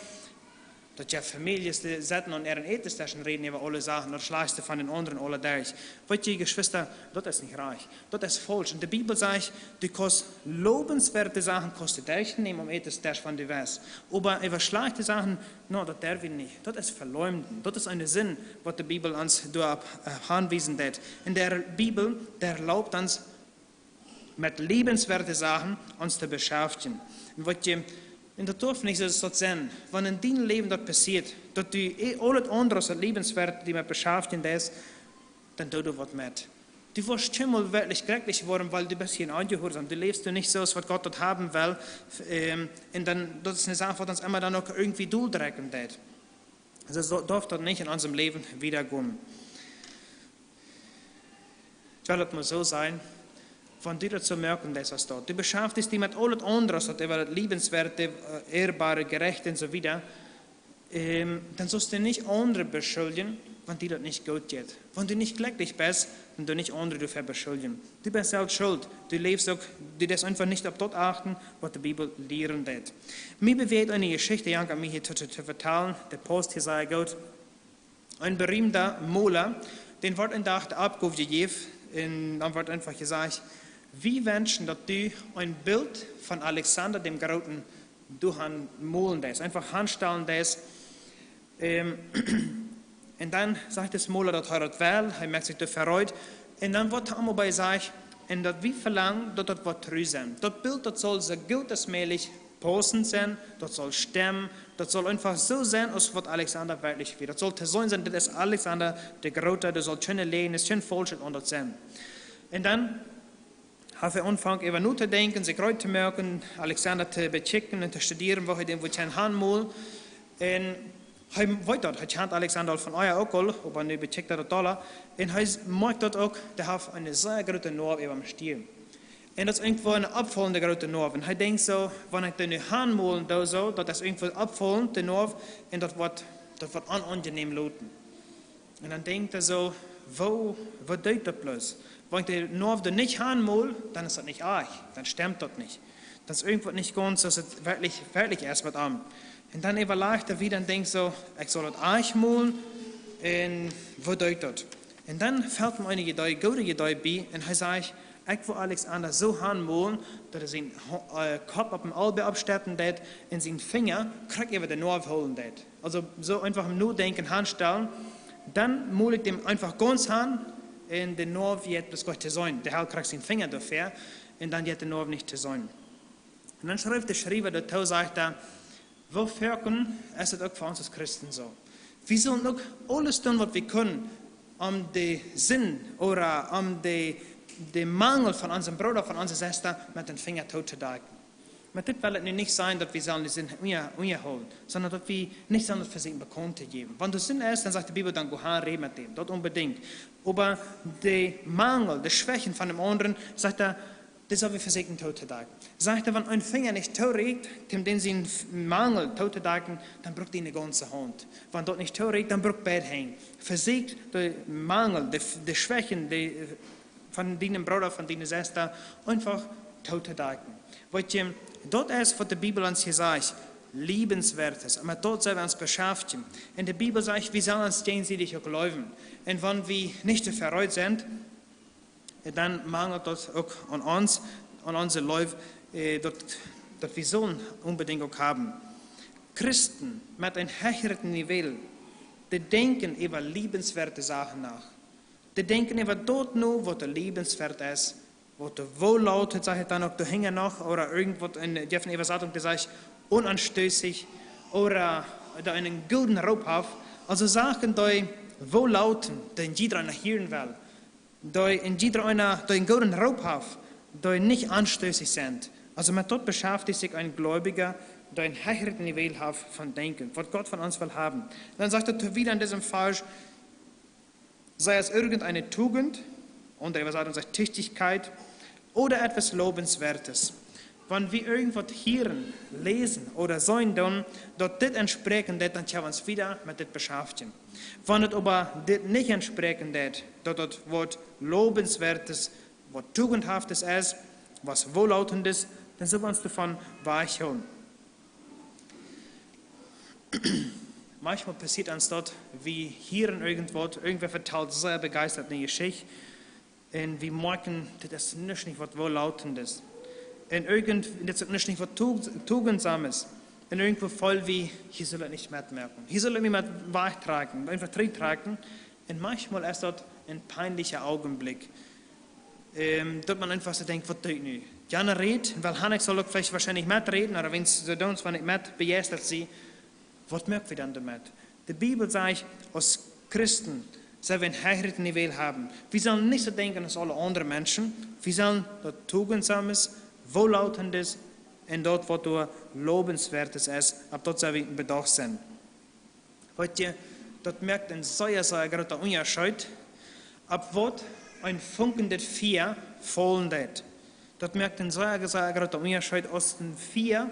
Daut jeft Famieljes, dee setten aun äaren Ätensdesch un räden äwa aule Sachen, daut schlajchtste von dän aundren aule Dach. Weetst, Jeschwista, daut es nich rajcht. Daut es faulsch. Un de Bibel sajcht, du kaust lowenswerte Sachen kaust du derchnämen aum Ätensdesch von die Welt. Oba äwa schlajchte Sachen, no, daut derw wie nich. Daut es veleumden. Daut es eene Sind, waut de Bibel ons doaropp, äh, hanwiesen deit. Un de Bibel, dee erlaubt ons met lowenswerte Sachen ons to beschäftjen. Un weetst, un daut darf nich soo daut sennen, wan en dien Läwen daut passieet, daut du, äh, aules aundre aus daut lowenswerte die met beschäftjen deist, dan doo doa waut met. Du woascht kjeenmol werkjlich jlekjlich woaren, wiels du best hia onjehuarsaum. Du läfst doa nich soo aus waut Gott daut haben well. Ähm, un dan, daut es eene Sach, waut ons emma dan uk irjentwua doldrekjen deit. Soo, soo darf daut nich en onsem Läwen wiedagonen. Ekj well daut mau soo sajen, wan du daut soo moakjen deist aus daut. Du beschäftjst die met aules aundre, aus daut äwa daut lowenswerte, äh, ehrbare, jerajchte un soo wieda. Ähm, dan saust du nich aundre beschuldjen, Wan die daut nich goot jeit, wan du nich jlekjlich best, dan doo nich aundre doafäa beschuldjen. Du best selfst schult. Du läfst uk, du deist eenfach nich opp daut achten, waut de Bibel lieren deit. Mie bewäacht eene Jeschicht, Janka mie hia to, to, to vetalen, dee pausst hia sea goot. Een beriemda Mola, däm wort een Dach de Oppgow jejäft, un dan wort eenfach jesajcht: "Wie wenschen, daut du een Bilt von Alexander däm Grooten doa han molen deist, eenfach hanstalen deist." Ähm, un dan sajcht de Mola, daut hee daut well, hee moakt sikj doa vereed. Un dan woat hee emol bie sajcht, un daut wie velangen, daut daut woat tru sennen. Daut Bilt, daut saul soo goot aus mäajlich paussent sennen, daut saul stemmen, daut saul eenfach soo sennen, aus waut Alexander werkjlich wia. Daut saul to seenen sennen, dit es Alexander de Groota, daut saul kjeene Läajen, es kjeen Faulschet aun daut sennen. Un dan haft hee aunjefongen äwa notodenkjen, sikj reed to moaken, Alexander to bekjikjen un to studieren, woo hee dän wudd kjennen han molen. Un hee weet daut, hee kjant Alexander aul von ea uk aul, oba nu bekjikjt hee daut dolla. Un hee s-, moakt daut uk, dee haft eene sea groote Noaw äwa däm Stia. Un daut es irjentwoo eene oppfaulende groote Noaw. Un hee denkjt soo, wan ekj dee nu han molen doo soo, daut es irjentwoo oppfaulent, de Noaw, un daut woat, daut woat onaunjenäm loten. Un dan denkjt hee soo: "Woo, waut deit daut bloos? Wan ekj de Noaw doa nich han mol, dan es daut nich ieech, dan stemmt daut nich. Dan es irjentwaut nich gaunz, soo aus et werkjlich, werkjlich es met am." Un dan äwalajcht hee wada un denkjt soo: "Ekj saul daut ieech molen, un woo deit daut?" Un dan felt am eene Idee, goode Idee bie, un hee sajcht: "Ekj well Alexander soo han molen, daut hee sien Ho-, äh, Kopp opp een Elba oppstetten deit un sien Finja krakjt äwa de Noaw hoolen deit." Also soo eenfach em Nodenkjen hanstalen. Dan mol ekj däm eenfach gaunz han un de Noaw jeit bloos goot to seenen. Dee helt krakjt sien Finja doafäa un dan jeit de Noaw nich to seenen. Un dan schrift de Schriewa doatoo, sajcht hee: "Woo foaken es et uk fa ons aus Christen soo? Wie sellen uk aules doonen, waut wie kjennen, om de Sind ooda om de, de Mangel von onsen Brooda, von onse Sesta met dän Finja tootodakjen." Met dit well ekj nu nich sajen, daut wie sellen de Sind unja-, unjahoolen, sonda daut wie nich sellen daut vesieekjen bekaunt to jäwen. Wan doa Sind es, dan sajcht de Bibel, dan go han, räd met däm, daut onbedinjt. Oba de Mangel, de Schwächen von däm aundren, sajcht hee, dee sell wie vesieekjen tootodakjen. Sajcht hee, wan een Finja nich toorieekjt, om dän sienen F-, Mangel tootodakjen, dan bruck dee eene gaunze Haunt. Wan daut nich toorieekjt, dan bruck beid Henj. Vesieekj de Mangel, de, de Schwächen, de, von dienem Brooda, von diene Sesta, eenfach tootodakjen. Weetst, daut es, waut de Bibel ons hia sajcht, liebenswert es. Un met daut sell wie ons beschaftjen. Un de Bibel sajcht, wie sellen ons jäajensiedich uk leewen. Un wan wie nich to vereed sent, dan mangelt daut uk aun ons, aun onse Leew, äh, daut, daut wie sellen onbedinjt uk haben. Christen met een hechret Nivel, dee denkjen äwa liebenswerte Sachen no. Dee denkjen äwa daut no, waut liebenswert es, waut woolllautend, sajcht et dan uk doa hinja noch, ooda irjentwaut en, jeft eene Äwasatunk, dee sajcht unanstößig, ooda, ooda eenen gooden Roop haft. Also Sachen, dee woolllautend, dee jieda eena hieren well, dee en jieda eena, dee eenen gooden Roop haft, dee nich anstößig sent. Also met daut beschaftijcht sikj een Gleubja, dee een hechret Nivel haft von Denkjen, waut Gott von ons well haben. Dan sajcht et wieda en disem Varsch: "Sei es irgendeine Tugend", aundre Äwasatunk sajcht Tüchtigkeit, "oder etwas Lobenswertes." Wan wie irjentwaut hieren, läsen ooda seenen doonen, daut dit aunspräakjen deit, dan kjenn wie ons wieda met dit beschaftjen. Wan et oba dit nich aunspräakjen deit, daut daut waut Lobenswertes, waut Tugendhaftes es, waut Woolllautendes, dan sell wie ons doavon wajchhoolen. Maunchmol passieet ons daut, wie hieren irjentwaut, irjentwäa vetalt sea bejeistat eene Jeschicht, un wie moakjen, dit es nuscht nich waut Woolllautendes. Un irjent, dit es nuscht nich waut Tug-, Tugendsames. Un irjentwoo feel wie, hia sell ekj nich metmoakjen. Hia sell ekj mie met wajchtrakjen, eenfach trigjtrakjen. Un maunchmol es daut een peinlicha Augenblick. Ähm, daut maun eenfach soo denkjt: "Waut doo ekj nu?" Jana rät, wiels Hannes saul uk veleicht woarschienlich meträden, ooda wan see doonen, wan ekj met bejeistat sie, waut moak wie dan doamet? De Bibel sajcht, aus Christen sell wie een hechret Nivel haben. Wie sellen nich soo denkjen aus aule aundre Menschen. Wie sellen daut Tugendsames, Woolllautendes un daut, waut doa Lobenswertes es, opp daut sell wie bedocht sennen. Weetst, daut moakt een sea, sea groota Unjascheet, opp waut een funkendet Fia faulen deit. Daut moakt een sea, sea groota Unjascheet, aus een Fia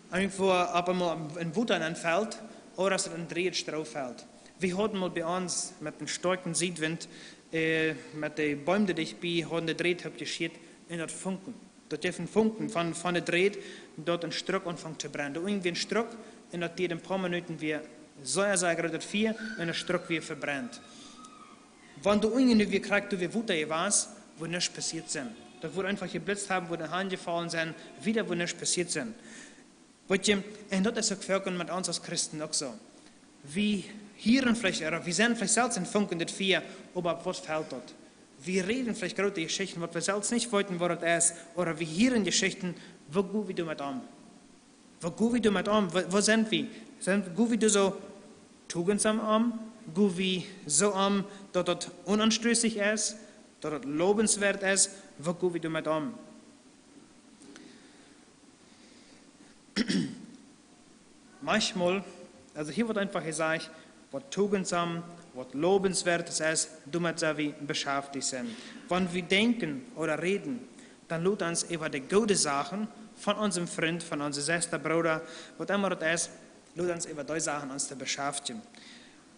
irjentwoo opp eemol en Wota nenfelt, ooda aus et en drieejet Stroo felt. Wie hauden mol bie ons met een stoakjen Siedwint, äh, met de Beem doa dicht bie, hauden de Dräd oppjeschieet un daut funken. Daut jeef een Funken von, von de Dräd, daut een Strock aunfunk to brennen. Doa unjen wia een Strock un daut dieed een poa Minuten, wia sea, sea groot daut Fia un daut Strock wia vebrent. Wan doa unjen nu wia krakjt, doa wia Wota jewast, wudd nuscht passieet sennen. Daut wudd eefach jeblitzt haben, wudd aunjefaulen sennen, wieda wudd nuscht passieet sennen. Weetst, un daut es uk foaken met ons aus Christen uk soo. Wie hieren veleicht, ooda wie sent veleicht selfst een funkendet Fia, oba opp waut felt daut? Wie räden veleicht groote Jeschichten, waut wie selfst nich weeten, waut daut es, ooda wie hieren Jeschichten, woo go wie doamet om? Woo go wie doamet om? Woo, woo sent wie? Sent, go wie doa soo tugensom om? Go wie soo om, daut daut unaunstrusich es, daut daut lobenswert es? Woo go wie doamet om? Maunchmol, aulsoo hia woat eefach jesajcht, waut tugensom, waut lobenswertet es, doamet sell wie beschäftigt sennen. Wan wie denkjen ooda räden, dan lot ons äwa de goode Sachen von onsem Frint, von onse Sesta, Brooda, waut emma daut es, lot ons äwa dee Sachen ons to beschäftigen.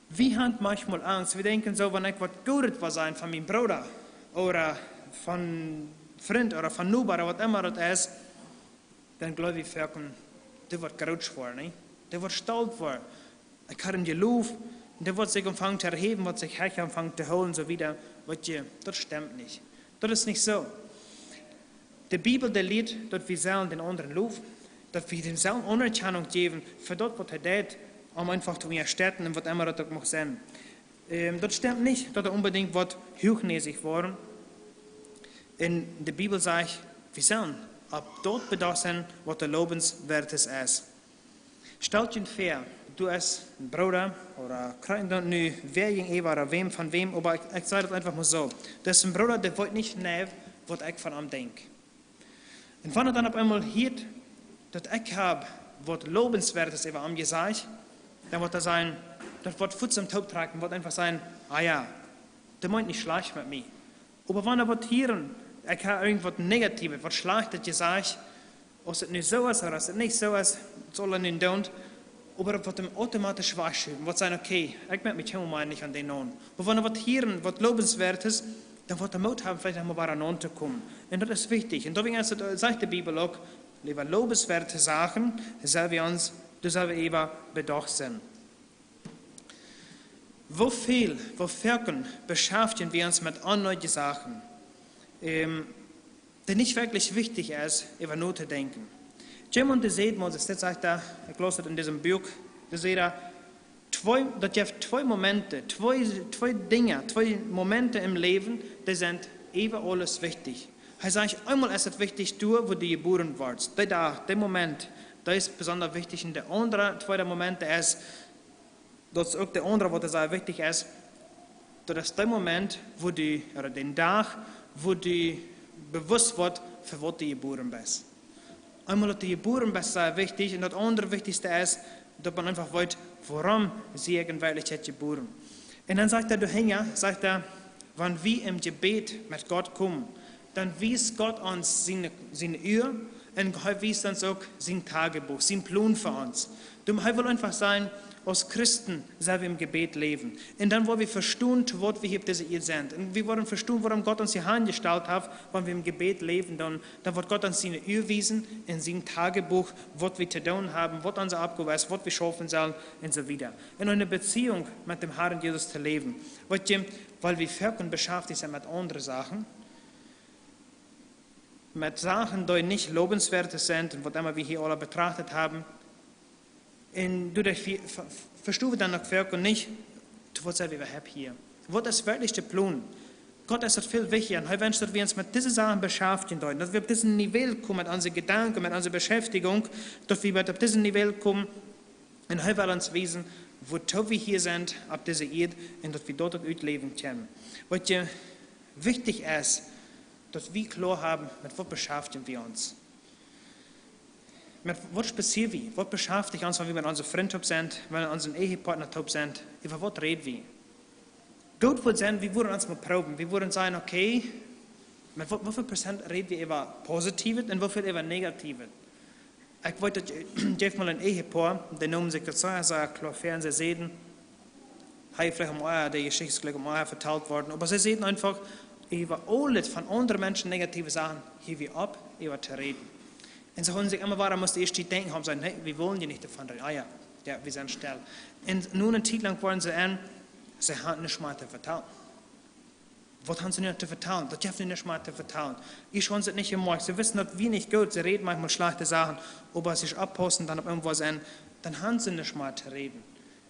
Wie haben maunchmol Angst, wie denkjen soo, wan ekj waut Goodet woa sajen von mien Brooda ooda von Frint ooda von Noba ooda waut emma daut es, dan jleew wie foaken, dee woat groot woaren, nä? Dee woat stolt woaren. Ekj hab am jeloft, dee woat sikj aunfangen to erhäwen, woat sikj hecha aunfangen to hoolen, soo wieda. Weetst, daut stemt nich. Daut es nich soo. De Bibel, dee lieet, daut wie sellen dän aundren lowen, daut wie däm sellen Aunerkjanunk jäwen fa daut, waut hee deit, om eefach to unjastetten un waut emma daut uk mucht sennen. Ähm, daut stemt nich, daut wie onbedinjt waut huachnäsich woaren. Un de Bibel sajcht, wie sellen opp daut bedacht sennen, waut daut lobenswertet es. Stalt junt väa, du hast een Brooda ooda kjrieech daut nu wäa jäajenäwa ooda wäm von wäm, oba ekj, ekj saj daut eefach mol soo. Du hast een Brooda, dee weet nich jeneiw, waut ekj von am denkj. Un wan hee dan opp eemol hieet, daut ekj hab waut Lobenswertet äwa am jesajcht, dan woat hee sajen, daut woat fuaz tooptrakjen, woat eefach sajen: "Ah jo, dee meent nich schlajcht met mie." Oba wan hee woat hieren, ekj hab irjent waut Negatiewet, waut Schlajchtet jesajcht, aus et nu soo es ooda aus et nich soo es, daut saul hee nu doonen, oba daut woat am automatisch wajchschuwen, woat sajen: "Okay, ekj moak mie kjeenmol mea nich aun dän aun." Oba wan hee woat hieren, waut Lobenswertet, dan woat hee Moot haben, veleicht noch mol wada aun to komen. Un daut es wichtich. Un doawäajen es et, äh, sajcht de Bibel uk, leewa lobenswerte Sachen, sell wie ons, doa sell wie äwa bedacht sennen. Woo väl, woo foaken beschäftigen wie ons met onneedje Sachen, ähm, dee nich werkjlich wichtich es, äwa notodenkjen? Jemaunt, dee säd mol, daut dit sajcht doa, ekj laus daut en disem Buak, dee säd doa, twee, daut jeft twee Momente, twee, twee Dinja, twee Momente em Läwen, dee sent äwa aules wichtich. Hee sajcht, eemol es et wichtich, doa, wua du jebuaren woascht. Dee Dach, dee Moment, dee es besonda wichtich. Un de aundre, tweede Moment es, daut es uk de aundre, waut sea wichtich es, daut es dee Moment, wua du, ooda dän Dach, wua du bewusst woascht, fa waut du jebuaren best. Eemol daut du jebuaren best, es sea wichtich, un daut aundre wichtichste es, daut maun eefach weet, wuarom sie ekj en Werkjlichkjeit jebuaren. Un dan sajcht hee doahinja, sajcht hee, wan wie em Jebäd met Gott komen, dan wiest Gott ons siene, siene Uhr un hee wiest ons uk sien Tagebuch, sien Plon fa ons. Doamet hee well eefach sajen, aus Christen sell wie em Jebäd läwen. Un dan woa wie vestonen, to waut wie hia opp dise Ieed sent. Un wie woaren vestonen, wuarom Gott ons hia hanjestalt haft, wan wie em Jebäd läwen, dan, dan woat Gott ons siene Uhr wiesen un sien Tagebuch, waut wie to doonen haben, waut onse Oppgow es, waut wie schaufen sellen un soo wieda. Un eene Beziehung met däm Herrn Jesus to läwen. Weetst, wiels wie foaken beschäftigt sent met aundre Sachen, met Sachen, dee nich lobenswert sent un waut emma wie hia aula betrachtet haben. Un doaderch ve-, ve-, vestonen wie dan uk foaken nich, to waut sent wie äwahaupt hia? Waut es werkjlich de Plon? Gott es daut väl wichtja un hee wenscht, daut wie ons met dise Sachen beschäftigen doonen, daut wie opp disen Niveau komen met onse Jedanken, met onse Beschäftigung, daut wie bat opp disen Niveau komen un hee well ons wiesen, wuatoo wie hia sent opp dise Ieed un daut wie daut uk utläwen kjennen. Waut je wichtich es, daut wie kloa haben, met waut beschäftigen wie ons. Met waut spazieren wie? Waut beschäftigt ons, wan wie met onse Frind toop sent, wan wie met onsen Ehepartner toop sent? Äwa waut räd wie? Goot wudd sennen, wie wudden ons mol proowen. Wie wudden sajen, okay, met waut, woo väl Prozent räd wie äwa Positiewet un woo väl äwa Negatiewet? Ekj weet, daut je-, jeef mol een Ehepoa, dee neemen sikj daut sea, sea kloa väa un see säden, Hee veleicht om Ea, de Jeschicht es jlikj om Ea vetalt worden, oba see säden eefach, äwa aules von aundre Menschen negative Sachen, hia wie opp, äwa to räden. Un see hauden sikj emma wada, musten ieescht dee denkjen, haben, sajen, nä, wie wellen hia nich doavon räden, ah jo, jo, wie sent stell. Un no eene Tiet lang worden see en, see hauden nuscht mea to vetalen. Waut haben see nu to vetalen? Daut jeft nu nuscht mea to vetalen. Ieescht hauden see daut nich jemoakjt. See wisten daut wia nich goot. See räden maunchmol schlajchte Sachen. Oba aus see oppaussen, dan opp irjentwaut en, dan haben see nuscht mea to räden.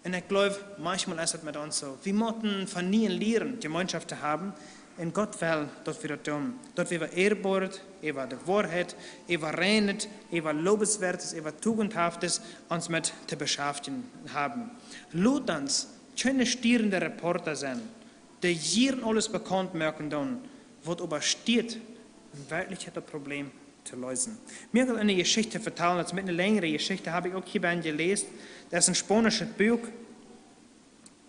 Un ekj jleew, maunchmol es daut met ons soo. Wie motten von nieen lieren, Jemeenschoft to haben. Un Gott well, daut wie daut doonen. Daut wie äwa Ehrboaret, äwa de Woarheit, äwa Reinet, äwa Lobenswertes, äwa Tugendhaftes ons met to beschäftigen haben. Lot ons kjeene stierende Reporter sennen, dee jieren aules bekaunt moaken doonen, waut oba stieet, en Werkjlichkjeit daut Problem to leesen. Mie haft eene Jeschicht vetalt, daut es eene lenjre Jeschicht, hab ekj uk hia bennen jeläst. Daut es een spaunischet Buak,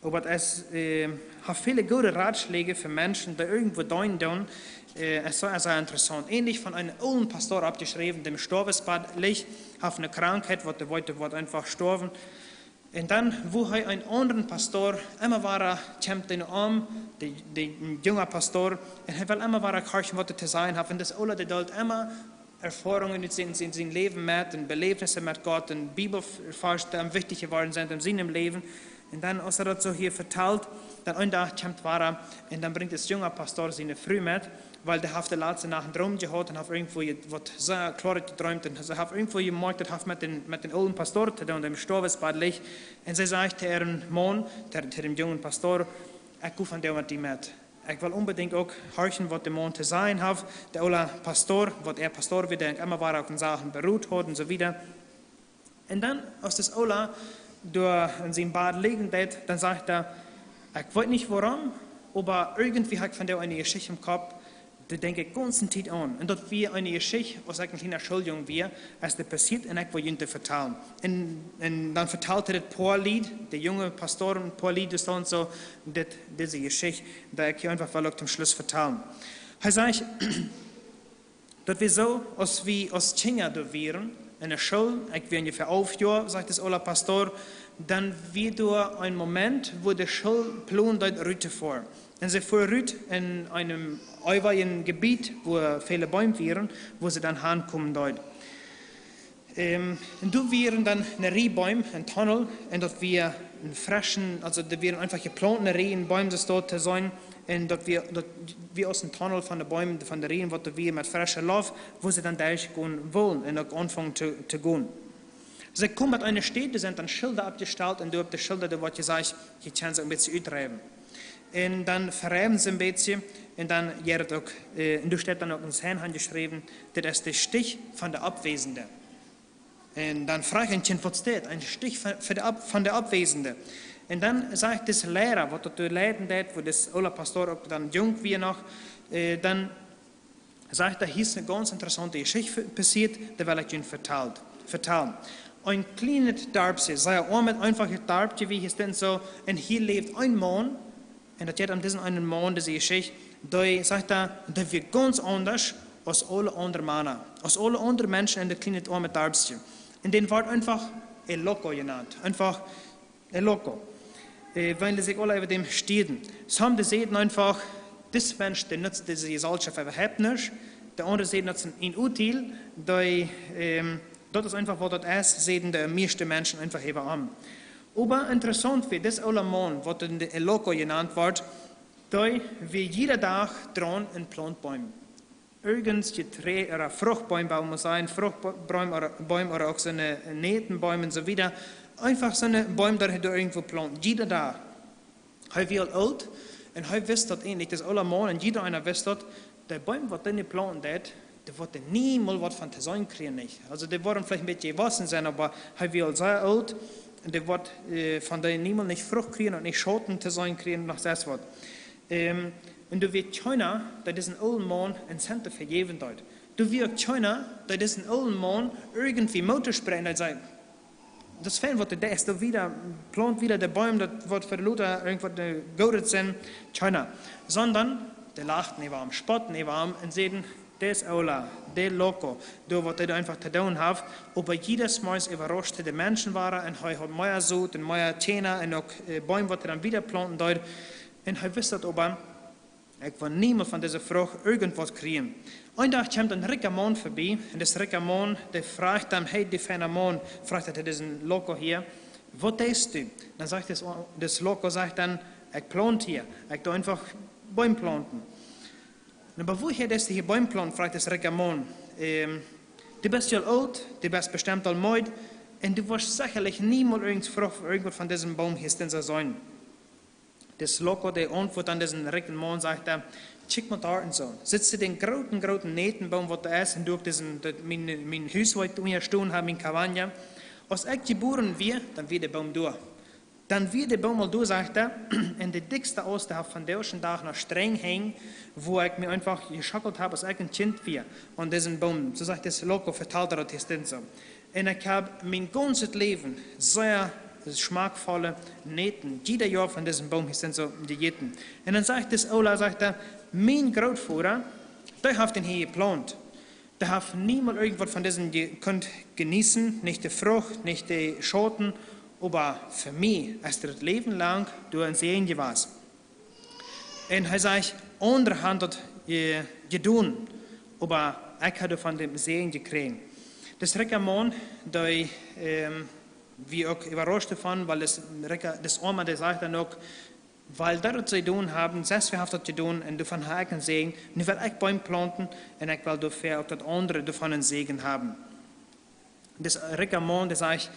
oba daut es, äh, haft väle goode Ratschläge fa Menschen, dee irjentwua deenen doonen. Äh, es soo, es soo interessaunt. Eenlich von eenen oolen Pastor oppjeschräwen, dee em Stoawesbad licht, haft eene Krankheit, waut dee weet, woat eefach stoawen. Un dan, woo hee eenen aundren Pastor, emma wada kjemt dee no am, de, de junge Pastor, un hee well emma wada horchen, waut hee to sajen haft. Un dis oola, dee deelt emma Erfoarungen ut sien, sien, sien Läwen met un Beläwnisse met Gott un Bibelvarsch, dee am wichtich jeworden sent en sienem Läwen. Un dan, aus hee daut soo hia vetalt, dan een Dach kjemt wada un dan brinjt dis junge Pastor siene Fru met, wiels dee haft de latste Nacht eenen Droom jehaut un haft irjentwua je-, waut sea kloa jedreemt un see haft irjentwua jemoakjt, daut haft met dän, met dän oolen Pastor to doonen, dee em Stoawesbad licht. Un see sajcht to äaren Maun, to, to däm jungen Pastor: "Ekj go vondoag met die met. Ekj well onbedinjt uk horchen, waut de Maun to sajen haft, de oola Pastor, waut äa Pastor wia, dee am emma wada uk en Sachen Berot haud un soo wieda." Un dan, aus dis oola doa en sien Bad lijen deed, dan sajcht hee: "Ekj weet nich wuarom, oba irjentwua hab ekj vondoag eene Jeschicht em Kopp, dee denkj ekj de gaunze Tiet aun. Un daut wia eene Jeschicht, aus ekj een kjliena Schooljung wia, es dee passieet un ekj well junt dee vetalen." Un, un dan vetalt hee dit poa Lied, de junge Pastor, een poa Lied, daut steit soo, dit, dise Jeschicht, dee ekj hia eefach well uk toom Schluss vetalen. Hee sajcht, daut wia soo, aus wie aus Kjinja doa wieren, enne School, ekj wia onjefäa alf Joa, sajcht dis oola Pastor, dan wia doa een Moment, wua de School plond deed rut to foaren. Un see fuaren rut en een eewajet Jebiet, wua väle Beem wieren, wua see dan hankomen deeden. Ähm, un doa wieren dan eene Rieej Beem, een Tunnel, un daut wia een freschen, aulsoo doa wieren eefach jeplaunt eene Rieej Beem, soo daut to sajen, un daut wia, daut wia aus een Tunnel von de Beem, von de Rieej, waut doa wia met fresche Loft, wua see dan derch gonen wullen un uk aunfungen to, to gonen. See komen met eene Städ, doa sent dan Schilda oppjestalt un doa opp de Schilda, doa woat jesajcht, jie kjennen sikj een bät utriewen. Un dan veriewen see een bät un dan jeit daut uk, äh, un doa steit dan uk een Sign aunjeschräwen, dit es de Stich von de Oppwäsende. Un dan fruach een Kjint, waut steit, een Stich von, von de Opp-, von de Oppwäsende. Un dan sajcht dis Liera, waut daut doa leiden deed, wua dis oola Pastor uk dan junk wia noch, äh, dan sajcht hee: "Hia es eene gaunz interessaunte Jeschicht ve-, passieet, dee well ekj junt vetalt, vetalen. Een kjlienet Darpsje, sea oam, eenfachet Darpsje, wia hia steit soo, un hia läwd een Maun, un daut jeit om disen eenen Maun, dise Jeschicht, dee," sajcht hee, "dee wia gaunz aundasch aus aule aundre Mana, aus aule aundre Menschen en daut kjliene oame Darpsje. Un dee wort eenfach el loco jenant, eenfach el loco. Äh, wiels see sikj aula äwa däm stieeden. Somje säden eenfach, dis Mensch, dee nutzt dise Jeselschoft äwahaupt nich. De aundre säden, daut es een inútil, dee, ähm, daut es eenfach, waut daut es, säden de mieeschte Menschen eenfach äwa am." Oba interessaunt wia, dis oola Maun, waut en de el loco jenant wort, dee wia jieda Dach draun un plaunt Beem. Irjent Jeträajd ooda Fruchtbeem, well wie mau sajen, Fruchtbeem ooda, Beem ooda uk soone Nätenbeem un soo wieda. Eenfach soone Beem, dee hee doa irjentwua plaunt, jieda Dach. Hee wia aul oolt un hee wist daut eejentlich, dis oola Maun, un jieda eena wist daut, de Beem, waut hee nu plaunten deed, dee woat niemols waut von to seenen kjrieen, nich? Aulsoo, dee woaren veleicht een bät jewossen sennen, oba hee wia aul sea oolt un dee woat, äh, von dee niemols nich Frucht kjrieen un nich Schauten to seenen kjrieen, noch sest waut. Ähm, un doa wia kjeena, dee disen oolen Maun een Cent doafäa jäwen deed. Doa wia uk kjeena, dee disen oolen Maun irjentwua Moot toospräakjen, dee säd: "Daut es fein, waut du deist, doa wieda, plaunt wieda de Beem, daut woat fa de Lota irjentwaut, äh, Goodet sennen." Kjeena. Sonda dee lachten äwa am, spotten äwa am un säden: Dis Ola, de loco, doa waut hee eenfach to doonen haft, oba jiedes Mol äwarascht hee de Menschen wada un hee haud mea Sot un mea Tjäna un uk Beem waut hee dan wieda plaunten deed. Un hee wist daut oba: Ekj woa niemols von dise Frucht irjentwaut kjrieen. Een Dach kjemt een rikja Maun vebie un dis rikja Maun, dee frajcht dan: Hey, du feina Maun, frajcht hee disen loco hia, waut deist du? Dan sajcht dis loco, sajcht dan: Ekj plaunt hia, ekj doo eenfach Beem plaunten. Oba wuahäa deist du hia Beem plaunten? Frajcht dis rikja Maun. Du best je aul oolt, du best bestemt aul meed un du woascht sechalich niemols irjent Frucht, irjentwaut von disen Boom hia seenen. Dis loco, dee auntwuat dan disen rikjen Maun, sajcht hee: Kjikj mol doa enne Sonn, sitst du dän grooten, grooten Nätenboom waut doa es un doa uk disen, mien Hus waut ekj unja stonen hab, mien cabaña? Aus ekj jebuaren wia, dan wia de Boom doa. Dan wia de Boom aul doa, sajcht hee, un de dikjste Aust haft vondoag dän Dach noch Strenj hangen, wua ekj mie eenfach jeschockelt hab aus ekj een Kjint wia, aun disen Boom. Soo sajcht dis loco, vetalt hee daut hia soo. Un ekj hab mien gaunzet Läwen sea schmakjvolle Näten jieda Joa von disen Boom hia soo jejäten. Un dan sajcht dis Ola, sajcht hee: Mien Grootvoda, dee haft dän hia jeplaunt. Dee haft niemols irjentwaut von disen kunt jeneeten, nich de Frucht, nich de Schauten, oba fa mie es dee daut Läwen lang doa een Säajen jewast. Un hee sajcht: Aundre han daut jedonen, oba ekj hab doavon dän Säajen jekjräajen. Dis rikja Maun, dee wia uk äwarascht doavon, wiels dis oama, dee sajcht dan uk: Wiels dee daut jedonen haben, sest wäa haft daut jedonen un doavon hab ekj een Säajen, nu well ekj Beem plaunten un ekj well doafäa uk, daut aundre doavon een Säajen haben. Dis rikja Maun, dee sajcht: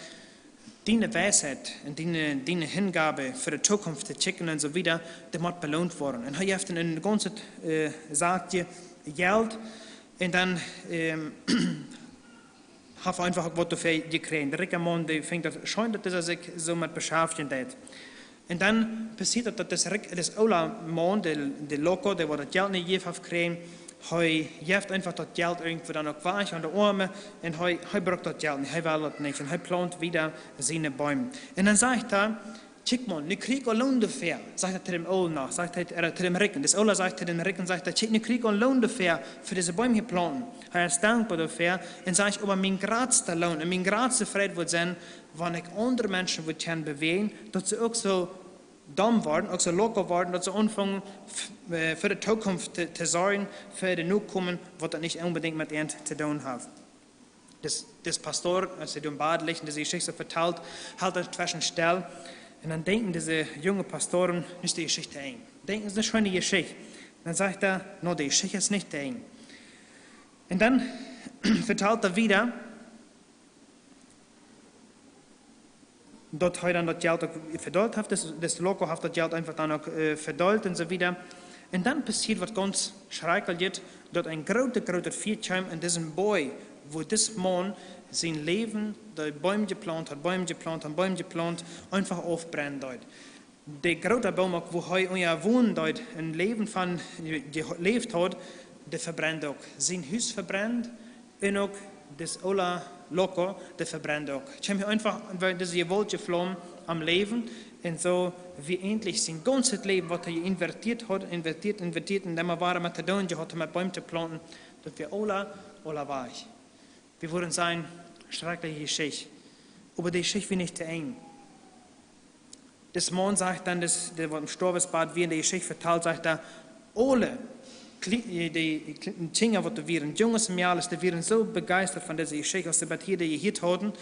Diene Weisheit un diene Hingabe fa de Tookunft to kjikjen un soo wieda, dee mott beloont woaren. Un hee jeft am een gaunzet Sakj Jelt un dan haft hee eenfach uk waut doafäa jekjräajen. De rikja Maun, dee finjt daut scheen, daut hee sikj soo met beschaftjen deit. Un dan passieet daut, daut dis Ola Maun, de loco, dee waut daut Jelt nich jejäft haft jekjräajen, hee jeft eenfach daut Jelt irjentwua dan uk wajch aun de Oame un hee brukt daut Jelt nich, hee well daut nich un hee plaunt wieda siene Beem. Un dan sajcht hee: Kjikj mol, nu kjrie ekj aul Loon doafäa, sajcht hee to däm Oolen noch, sajcht hee to däm Rikjen. Dis Ola sajcht to däm Rikjen, sajcht hee: Kjikj, nu kjrie ekj aul Loon doafäa, fa dise Beem hia plaunten. Hee es dankboa doafäa un sajcht: Oba mien jratsta Loon un mien jratste Freid wudd sennen, wan ekj aundre Menschen wudd kjennen bewäajen, daut see uk soo domm woaren, uk soo loco woaren, daut see aunfangen fa de Tookunft to sorjen, fa de Nokomen, waut daut nich onbedinjt met an to doonen haft. Dis Pastor, aus hee doa em Bad licht un dise Jeschicht vetalt, helt hee tweschen stell. Un dan denkjen dise junge Pastoren: Nu es de Jeschicht to Enj. Denkjen see: Scheene Jeschicht. Dan sajcht hee: Nä, de Jeschicht es nich to Enj. Un dan vetalt hee wieda, daut hee dan daut Jelt uk vedeelt haft, dis loco haft daut Jelt eenfach dan uk vedeelt un soo wieda. Un dan passieet waut gaunz schrakjlichet, daut een grootet, grootet Fia kjeem un disen Boaj, wua dis Maun sien Läwen, dee Beem jeplaunt haud, Beem jeplaunt haud, Beem jeplaunt, eenfach aufbrennen deed. De groota Boom uk, wua hee unja wonen deed un Läwen von jeläft haud, dee vebrend uk. Sien Hus vebrend un uk dis Ola loco, dee vebrend uk. Kjeem hee eenfach, wia dise jewaultje Flaum aum Läwen un soo wia ejentlich sien gaunzet Läwen, waut hee investieet haud, investieet, investieet un emma wada met to doonen jehaut, met Beem to plaunten, daut wia aula, aula wajch. Wie wudden sajen: Schrakjliche Jeschicht. Oba de Jeschicht wia nich to Enj. Dis Maun sajcht dan, dee waut em Stoawesbad wia un de Jeschicht vetalt, sajcht hee: Aule, de Kjinja waut doa wieren, Junges un Mejales, dee wieren soo bejeistat von dise Jeschicht, aus see bat hia dee jehieet hauden,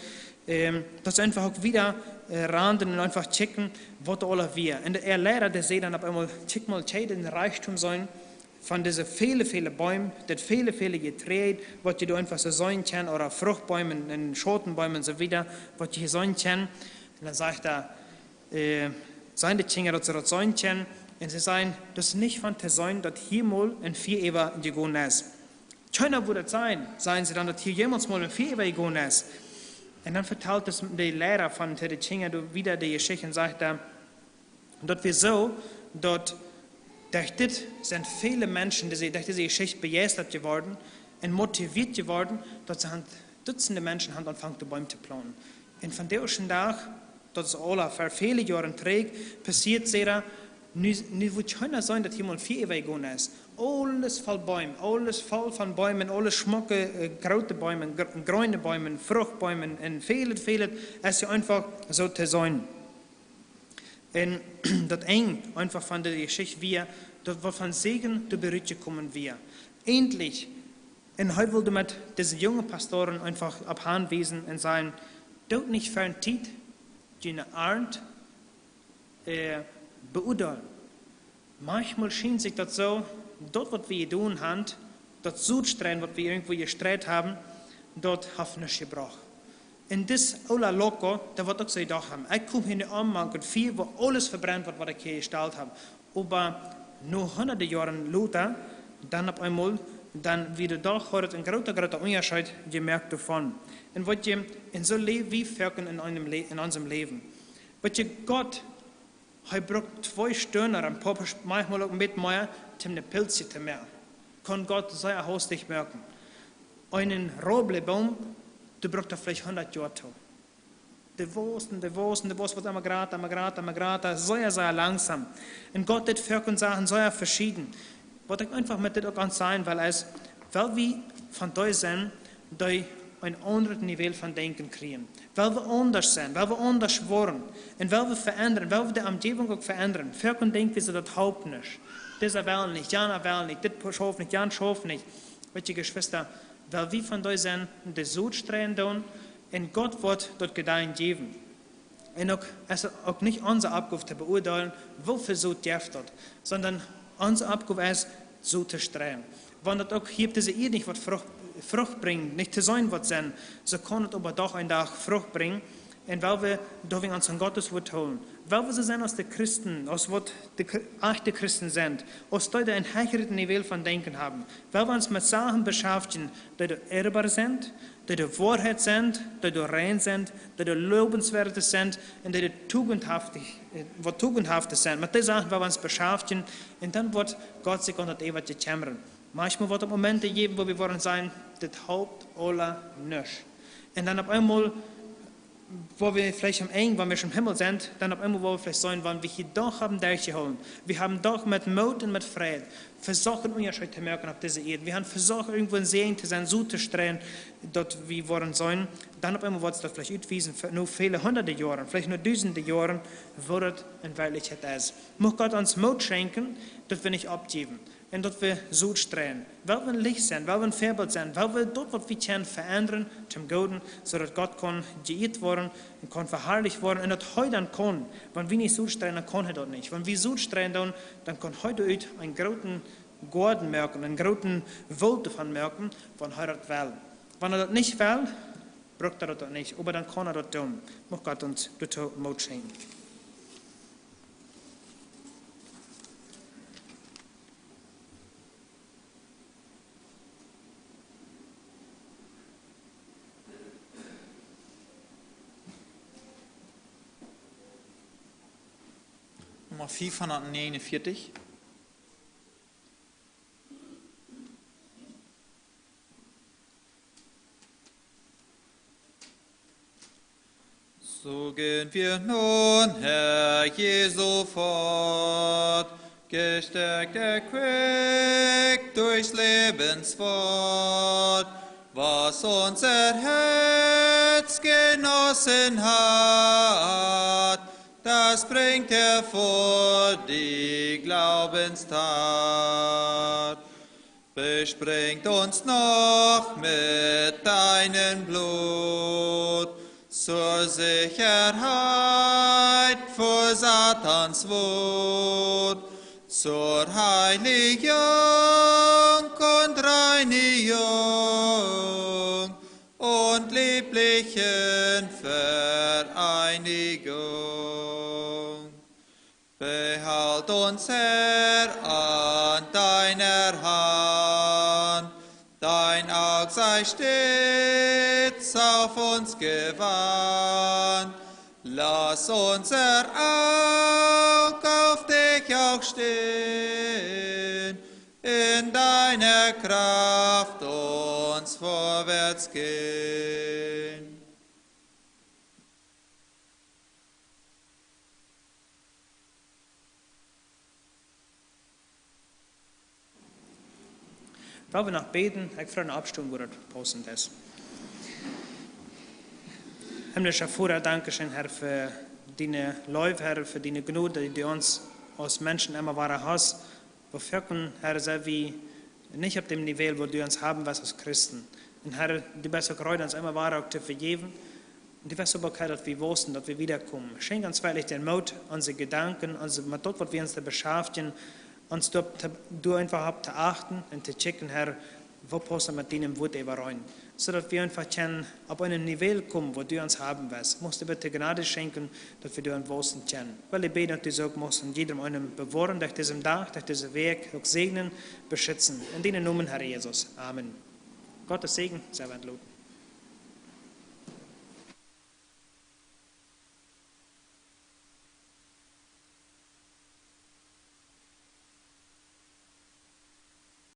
daut see eenfach uk wieda randen un eenfach kjikjten, waut doa aula wia. Un de Leira, dee säd dan opp eemol: Kjikj mol, kjenn jie dän Rikjdom seenen von dise väle, väle Beem, daut väle, väle Jeträajd, waut jie doa eenfach soo seenen kjennen, ooda Fruchtbeem un Schautenbeem un soo wieda, waut jie hia seenen kjennen? Un dan sajcht hee, sajen de Kjinja, daut see daut seenen kjennen, un see sajen: Daut es nich von to seenen, daut hia mol een Fia äwa jegonen es. Kjeena wudd daut sajen, sajen see dan, daut hia jemols mol een Fia äwa jegonen es. Un dan vetalt de Leira von to de Kjinja doa wieda de Jeschicht un sajcht hee: Daut wia soo, daut derch dit sent väle Menschen, derch dise Jeschicht bejeistat jeworden un motivieet jeworden, daut see han, Dutzende Menschen han aunjefongen Beem to plaunten. Un vondoag dän Dach, daut es aul ver väle Joaren trigj passieet, sajcht hee, nu wudd kjeena sajen, daut hia mol een Fia äwa jegonen es. Aules voll Beem, aules voll von Beem, aules schmocke, äh, groote Beem, gr-, greene Beem, Fruchtbeem un väl, väl, es je eenfach soo to seenen. Un daut Enj eenfach von de Jeschicht wia, daut waut von Säajen to Berut jekomen wia. Endlich. Un hee wull met dise junge Pastoren eenfach opp hanwiesen un sajen: Doot nich ver Tiet june Arnt, äh, beuadeelen. Maunchmol schient sikj daut soo, daut waut wie jedonen haben, daut Sotstreien waut wie irjentwoo jestreit haben, daut haft nuscht jebrocht. Un dis oola loco, dee woat uk soo jedocht haben: Ekj kom hia nu om, mank un fia, wua aules vebrent woat, waut ekj hia jestalt hab. Oba no hundade Joaren lota, dan opp eemol, dan wia doa doch, haud et een groota, groota Unjascheet jemoakt doavon. Un waut je, un soo läw wie foaken en eenem Lä-, en onsem Läwen. Waut je, Gott, hee brukt twee Stunden, een poa, maunchmol uk een bät mea, om een Pilz to moaken. Kaun Gott sea hastich moaken. Eenen Robleboom, dee brukt doa veleicht hundat Joa too. Dee wausst un dee wausst un dee wausst, woat emma jrata, emma jrata, emma jrata, sea, sea langsom. Un Gott deit foaken Sachen sea veschieden. Waut ekj eenfach met dit uk aun sajen well, es, well wie von dee sennen, dee een aundret Niveau von Denkjen kjrieen. Well wie aundasch sennen, well wie aundasch woaren. Un well wie veendren, well wie de Omjäwunk uk veendren. Foaken denkj wie soo, daut halpt nich. Disa well nich, jana well nich, dit schauft nich, jan schauft nich. Weet jie, Jeschwista, well wie von dee sennen, dee Sot streien doonen, un Gott woat daut Jedeien jäwen. Un uk, es uk nich onse Oppgow to beuadeelen, woo väl Sot jeft daut, sonda onse Oppgow es, Sot to streien. Wan daut uk hia opp dise Ieed nich waut Frucht, Frucht brinjt, nich to seenen woat sennen, soo kaun et oba doch een Dach Frucht brinjen. Un well wie doawäajen ons aun Gottes Wuat hoolen. Well wie soo sennen aus de Christen, aus waut de Chri-, echte Christen sent, aus dee, dee een heechret Niveau von Denkjen haben. Well wie ons met Sachen beschaftjen, dee doa ehrbar sent, dee de Woarheit sent, dee doa rein sent, dee doa lobenswert sent un dee doa tugendhaftig, äh, waut tugendhaftig sent. Met dee Sachen well wie ons beschaftjen un dan woat Gott sikj aun daut Äwaje kjemmren. Maunchmol woat et Momente jäwen, wua wie woaren sajen, dit halpt aula nuscht. Un dan opp eemol, wua wie veleicht aum Enj, wan wie em Himmel sent, dan opp eemol woa wie veleicht seenen, wan wie hia doch haben derchjehoolen. Wie haben doch met Moot un met Freid vesocht een Unjascheet to moaken opp dise Ieed. Wie haben vesocht irjentwoo een Säajen to sennen, Sot to streien, daut wie woaren seenen. Dan opp eemol woat sikj daut veleicht utwiesen, fa-, no väle hundade Joaren, veleicht no dusende Joaren, woo daut en Werkjlichkjeit es. Mucht Gott ons Moot schenkjen, daut wie nich oppjäwen. Un daut wie Sot streien. Well wie een Licht sennen, well wie een Väabilt sennen, well wie daut, waut wie kjennen veendren, toom Gooden, soo daut Gott kaun jeieet woaren un kaun veharlicht woaren. Un daut hee dan kaun, wan wie nich Sot streien, dan kaun hee daut nich. Wan wie Sot streien, dan, dan kaun hee doa ut een grooten Goaden moaken, een grooten Woolt doavon moaken, wan hee daut well. Wan hee daut nich well, brukt hee daut nich, oba dan kaun hee daut doonen. Mucht Gott ons doatoo Moot schenkjen. Numma fiew hundat negenunvieetich. Soo gonn wie nun, Herr Jesu, fort, jestäakjt, erquickt derch Läwenswoat, waut onse Hoat jenossen haft, daut brinjt hee ver de Gloowenstaut. Besprenj ons noch met dien Blut, zur Sechaheit ver Satans Wut, zur Heilijunk un Reinijunk un lieblichen Vereinijunk. Behoolt ons, Herr, aun diene Haunt, dien Aug sie stets opp ons jewant. Lot onse Uagen opp die uk stonen, en diene Krauft ons verwoats gonen. Lot wie noch bäden, ekj froag noch oppstonen, woo daut paussent es. Himmlischa Voda, dankscheen, Herr, fa diene Leew, Herr, fa diene Jnod, dee du ons aus Menschen emma wada hast. Woo foaken, Herr, sent wie nich opp däm Niveau, woo du ons haben west aus Christen. Un Herr, du best uk reed, ons emma wada uk to vejäwen. Un du best oba uk, Herr, daut wie wausen, daut wie wiedakomen. Schenkj ons werkjlich dän Moot, onse Jedanken, onse, met daut, waut wie ons doa beschaftjen, ons doa to, doa eefach opp to achten un to kjikjen, Herr, waut pausst met dienem Wuat äwareen. Soo daut wie eefach kjennen opp een Niveau komen, woo du ons haben west. Muchst du bitte Jnod schenkjen, daut wie doa wausen kjennen. Well wie bäden, daut du soo muchst en jiedem eenen bewoaren, derch disen Dach, derch dise Wäakj, uk säajnen, beschitzen. En dienen Nomen, Herr Jesus. Amen. Gottes Säajen, sie met junt.